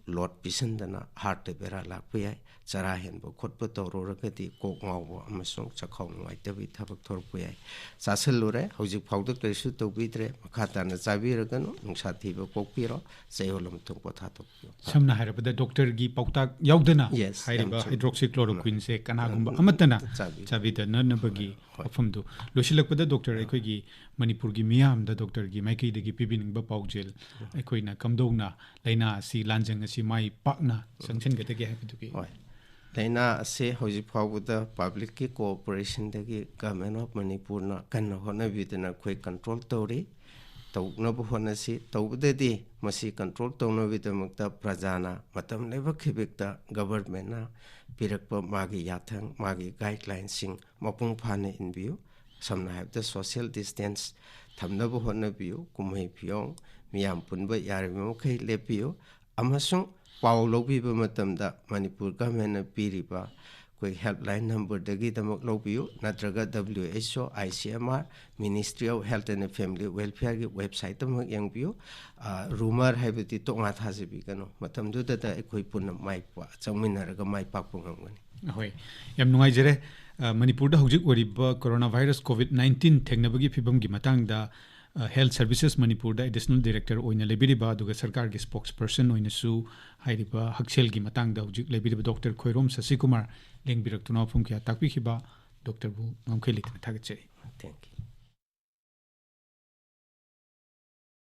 ꯂꯣꯗ ꯄꯤꯁꯤꯟꯗꯅ ꯍꯥꯔꯠꯇ ꯕꯦꯔꯥ ꯂꯥꯛꯄ ꯌꯥꯏ꯫ ꯆꯔꯥ ꯍꯦꯟꯕ ꯈꯣꯠꯄ ꯇꯧꯔꯨꯔꯒꯗꯤ ꯀꯣꯛ ꯉꯥꯎꯕ ꯑꯃꯁꯨꯡ ꯆꯈꯥꯎ ꯅꯨꯡꯉꯥꯏꯇꯕꯒꯤ ꯊꯕꯛ ꯊꯣꯔꯛꯄ ꯌꯥꯏ꯫ ꯆꯥꯁꯤꯜꯂꯨꯔꯦ, ꯍꯧꯖꯤꯛ ꯐꯥꯎꯗ ꯀꯔꯤꯁꯨ ꯇꯧꯕꯤꯗ꯭ꯔꯦ, ꯃꯈꯥ ꯇꯥꯅ ꯆꯥꯕꯤꯔꯒꯅꯨ, ꯅꯨꯡꯁꯥ ꯊꯤꯕ ꯀꯣꯛꯄꯤꯔꯣ, ꯆꯌꯣꯜ ꯑꯃ ꯊꯣꯛꯄ ꯊꯥꯗꯣꯛꯄꯤꯌꯣ꯫ ꯁꯝꯅ ꯍꯥꯏꯔꯕꯗ ꯗꯣꯛꯇꯔꯒꯤ ꯄꯥꯎꯇꯥꯛ ꯌꯥꯎꯗꯅ Yes, ꯌꯥꯝ ꯍꯥꯏꯔꯤꯕ ꯆꯨꯝꯃꯤ꯫ ꯍꯥꯏꯗ꯭ꯔꯣꯛꯁꯤꯀ꯭ꯂꯣꯔꯣꯀ꯭ꯋꯤꯟꯁꯦ ꯀꯅꯥꯒꯨꯝꯕ ꯑꯃꯠꯇꯅ ꯆꯥꯕꯤ- ꯆꯥꯕꯤꯗꯅꯅꯕꯒꯤ ꯍꯣꯏ꯫ ꯋꯥꯐꯝꯗꯨ꯫ ꯂꯣꯏꯁꯤꯜꯂꯛꯄꯗ ꯗꯣꯛꯇꯔ, ꯑꯩꯈꯣꯏꯒꯤ ꯃꯅꯤꯄꯨꯔꯒꯤ ꯃꯤꯌꯥꯝꯗ ꯗꯣꯛꯇꯔꯒꯤ ꯃꯥꯏꯀꯩꯗꯒꯤ ꯄꯤꯕꯤꯅꯤꯡꯕ ꯄꯥꯎꯖꯦꯜ, ꯑꯩꯈꯣꯏꯅ ꯀꯝꯗꯧꯅ ꯂꯥꯏꯅꯥ ꯑꯁꯤ, ꯂꯥꯟꯖꯪ ꯑꯁꯤ ꯃꯥꯏ ꯄꯥꯛꯅ ꯆꯪꯁꯤꯟꯒꯗꯒꯦ ꯍꯥꯏꯕꯗꯨꯒꯤ꯫ ꯍꯣꯏ꯫ ꯂꯥꯏꯅꯥ ꯑꯁꯤ ꯍꯧꯖꯤꯛ ꯐꯥꯎꯕꯗ ꯄꯕ꯭ꯂꯤꯛꯀꯤ ꯀꯣꯑꯣꯄꯔꯦꯁꯟꯗꯒꯤ ꯒꯃꯦꯟ ꯑꯣꯐ ꯃꯅꯤꯄꯨꯔꯅ ꯀꯟꯅ ꯍꯣꯠꯅꯕꯤꯗꯨꯅ ꯑꯩꯈꯣꯏ ꯀꯟꯇ꯭ꯔꯣꯜ ꯇꯧꯔꯤ꯫ ꯇꯧꯅꯕ ꯍꯣꯠꯅꯁꯤ꯫ ꯇꯧꯕꯗꯗꯤ ꯃꯁꯤ ꯀꯟꯇ꯭ꯔꯣꯜ ꯇꯧꯅꯕꯒꯤꯗꯃꯛꯇ ꯄ꯭ꯔꯖꯥꯅ ꯃꯇꯝ ꯂꯥꯏꯕꯛ ꯈꯤꯕꯤꯛꯇ ꯒꯕꯔꯃꯦꯟꯅ ꯄꯤꯔꯛꯄ ꯃꯥꯒꯤ ꯌꯥꯊꯪ, ꯃꯥꯒꯤ ꯒꯥꯏꯗꯂꯥꯏꯟꯁꯤꯡ ꯃꯄꯨꯡ ꯐꯥꯅ ꯏꯟꯕꯤꯌꯨ꯫ ꯁꯝꯅ ꯍꯥꯏꯔꯕꯗ ꯁꯣꯁꯤꯌꯦꯜ ꯗꯤꯁꯇꯦꯟꯁ ꯊꯝꯅꯕ ꯍꯣꯠꯅꯕꯤꯌꯨ꯫ ꯀꯨꯝꯍꯩ ꯐꯤꯌꯣꯡ, ꯃꯤꯌꯥꯝ ꯄꯨꯟꯕ ꯌꯥꯔꯤꯕ ꯃꯈꯩ ꯂꯦꯞꯄꯤꯌꯨ꯫ ꯑꯃꯁꯨꯡ ꯄꯥꯎ ꯂꯧꯕꯤꯕ ꯃꯇꯝꯗ ꯃꯅꯤꯄꯨꯔ ꯒꯚꯔꯟꯃꯦꯟꯠꯅ ꯄꯤꯔꯤꯕ ꯑꯩꯈꯣꯏ ꯍꯦꯜꯞꯂꯥꯏꯟ ꯅꯝꯕꯔꯗꯒꯤꯗꯃꯛ ꯂꯧꯕꯤꯌꯨ, ꯅꯠꯇ꯭ꯔꯒ W H O, I C M R, Ministry of Health and Family Welfare-ꯒꯤ ꯋꯦꯕꯁꯥꯏꯠꯇꯃꯛ ꯌꯦꯡꯕꯤꯌꯨ꯫ ꯔꯨꯃꯔ ꯍꯥꯏꯕꯗꯤ ꯇꯣꯉꯥ ꯊꯥꯖꯕꯤꯒꯅꯨ꯫ ꯃꯇꯝꯗꯨꯗꯇ ꯑꯩꯈꯣꯏ ꯄꯨꯟꯅ ꯃꯥꯏ ꯄꯥꯛ-, ꯆꯪꯃꯤꯟꯅꯔꯒ ꯃꯥꯏ ꯄꯥꯛꯄ ꯉꯝꯒꯅꯤ꯫ ꯍꯣꯏ, ꯌꯥꯝ ꯅꯨꯡꯉꯥꯏꯖꯔꯦ꯫ ꯑ, ꯃꯅꯤꯄꯨꯔꯗ ꯍꯧꯖꯤꯛ ꯑꯣꯏꯔꯤꯕ ꯀꯣꯔꯣꯅꯥ ꯚꯥꯏꯔꯁ ꯀꯣꯚꯤꯗ ꯅꯥꯏꯟꯇꯤꯟ ꯊꯦꯡꯅꯕꯒꯤ ꯐꯤꯕꯝꯒꯤ ꯃꯇꯥꯡꯗ, ꯑ, ꯍꯦꯜꯊ ꯁꯔꯚꯤꯁꯦꯁ ꯃꯅꯤꯄꯨꯔꯗ ꯑꯦꯗꯤꯁꯅꯦꯜ ꯗꯥꯏꯔꯦꯛꯇꯔ ꯑꯣꯏꯅ ꯂꯩꯕꯤꯔꯤꯕ, ꯑꯗꯨꯒ ꯁꯔꯀꯥꯔꯒꯤ ꯁ꯭ꯄꯣꯛꯁ ꯄꯔꯁꯟ ꯑꯣꯏꯅꯁꯨ ꯍꯥꯏꯔꯤꯕ ꯍꯛꯁꯦꯜꯒꯤ ꯃꯇꯥꯡꯗ ꯍꯧꯖꯤꯛ ꯂꯩꯕꯤꯔꯤꯕ ꯗꯣꯛꯇꯔ ꯈꯣꯏꯔꯣꯝ ꯁꯁꯤꯀꯨꯃꯥꯔ ꯂꯦꯡꯕꯤꯔꯛꯇꯨꯅ ꯋꯥꯐꯝ ꯀꯌꯥ ꯇꯥꯛꯄꯤꯈꯤꯕ ꯗꯣꯛꯇꯔꯕꯨ ꯉꯝꯈꯩ ꯂꯩꯇꯅ ꯊꯥꯒꯠꯆꯔꯤ꯫ Thank you꯫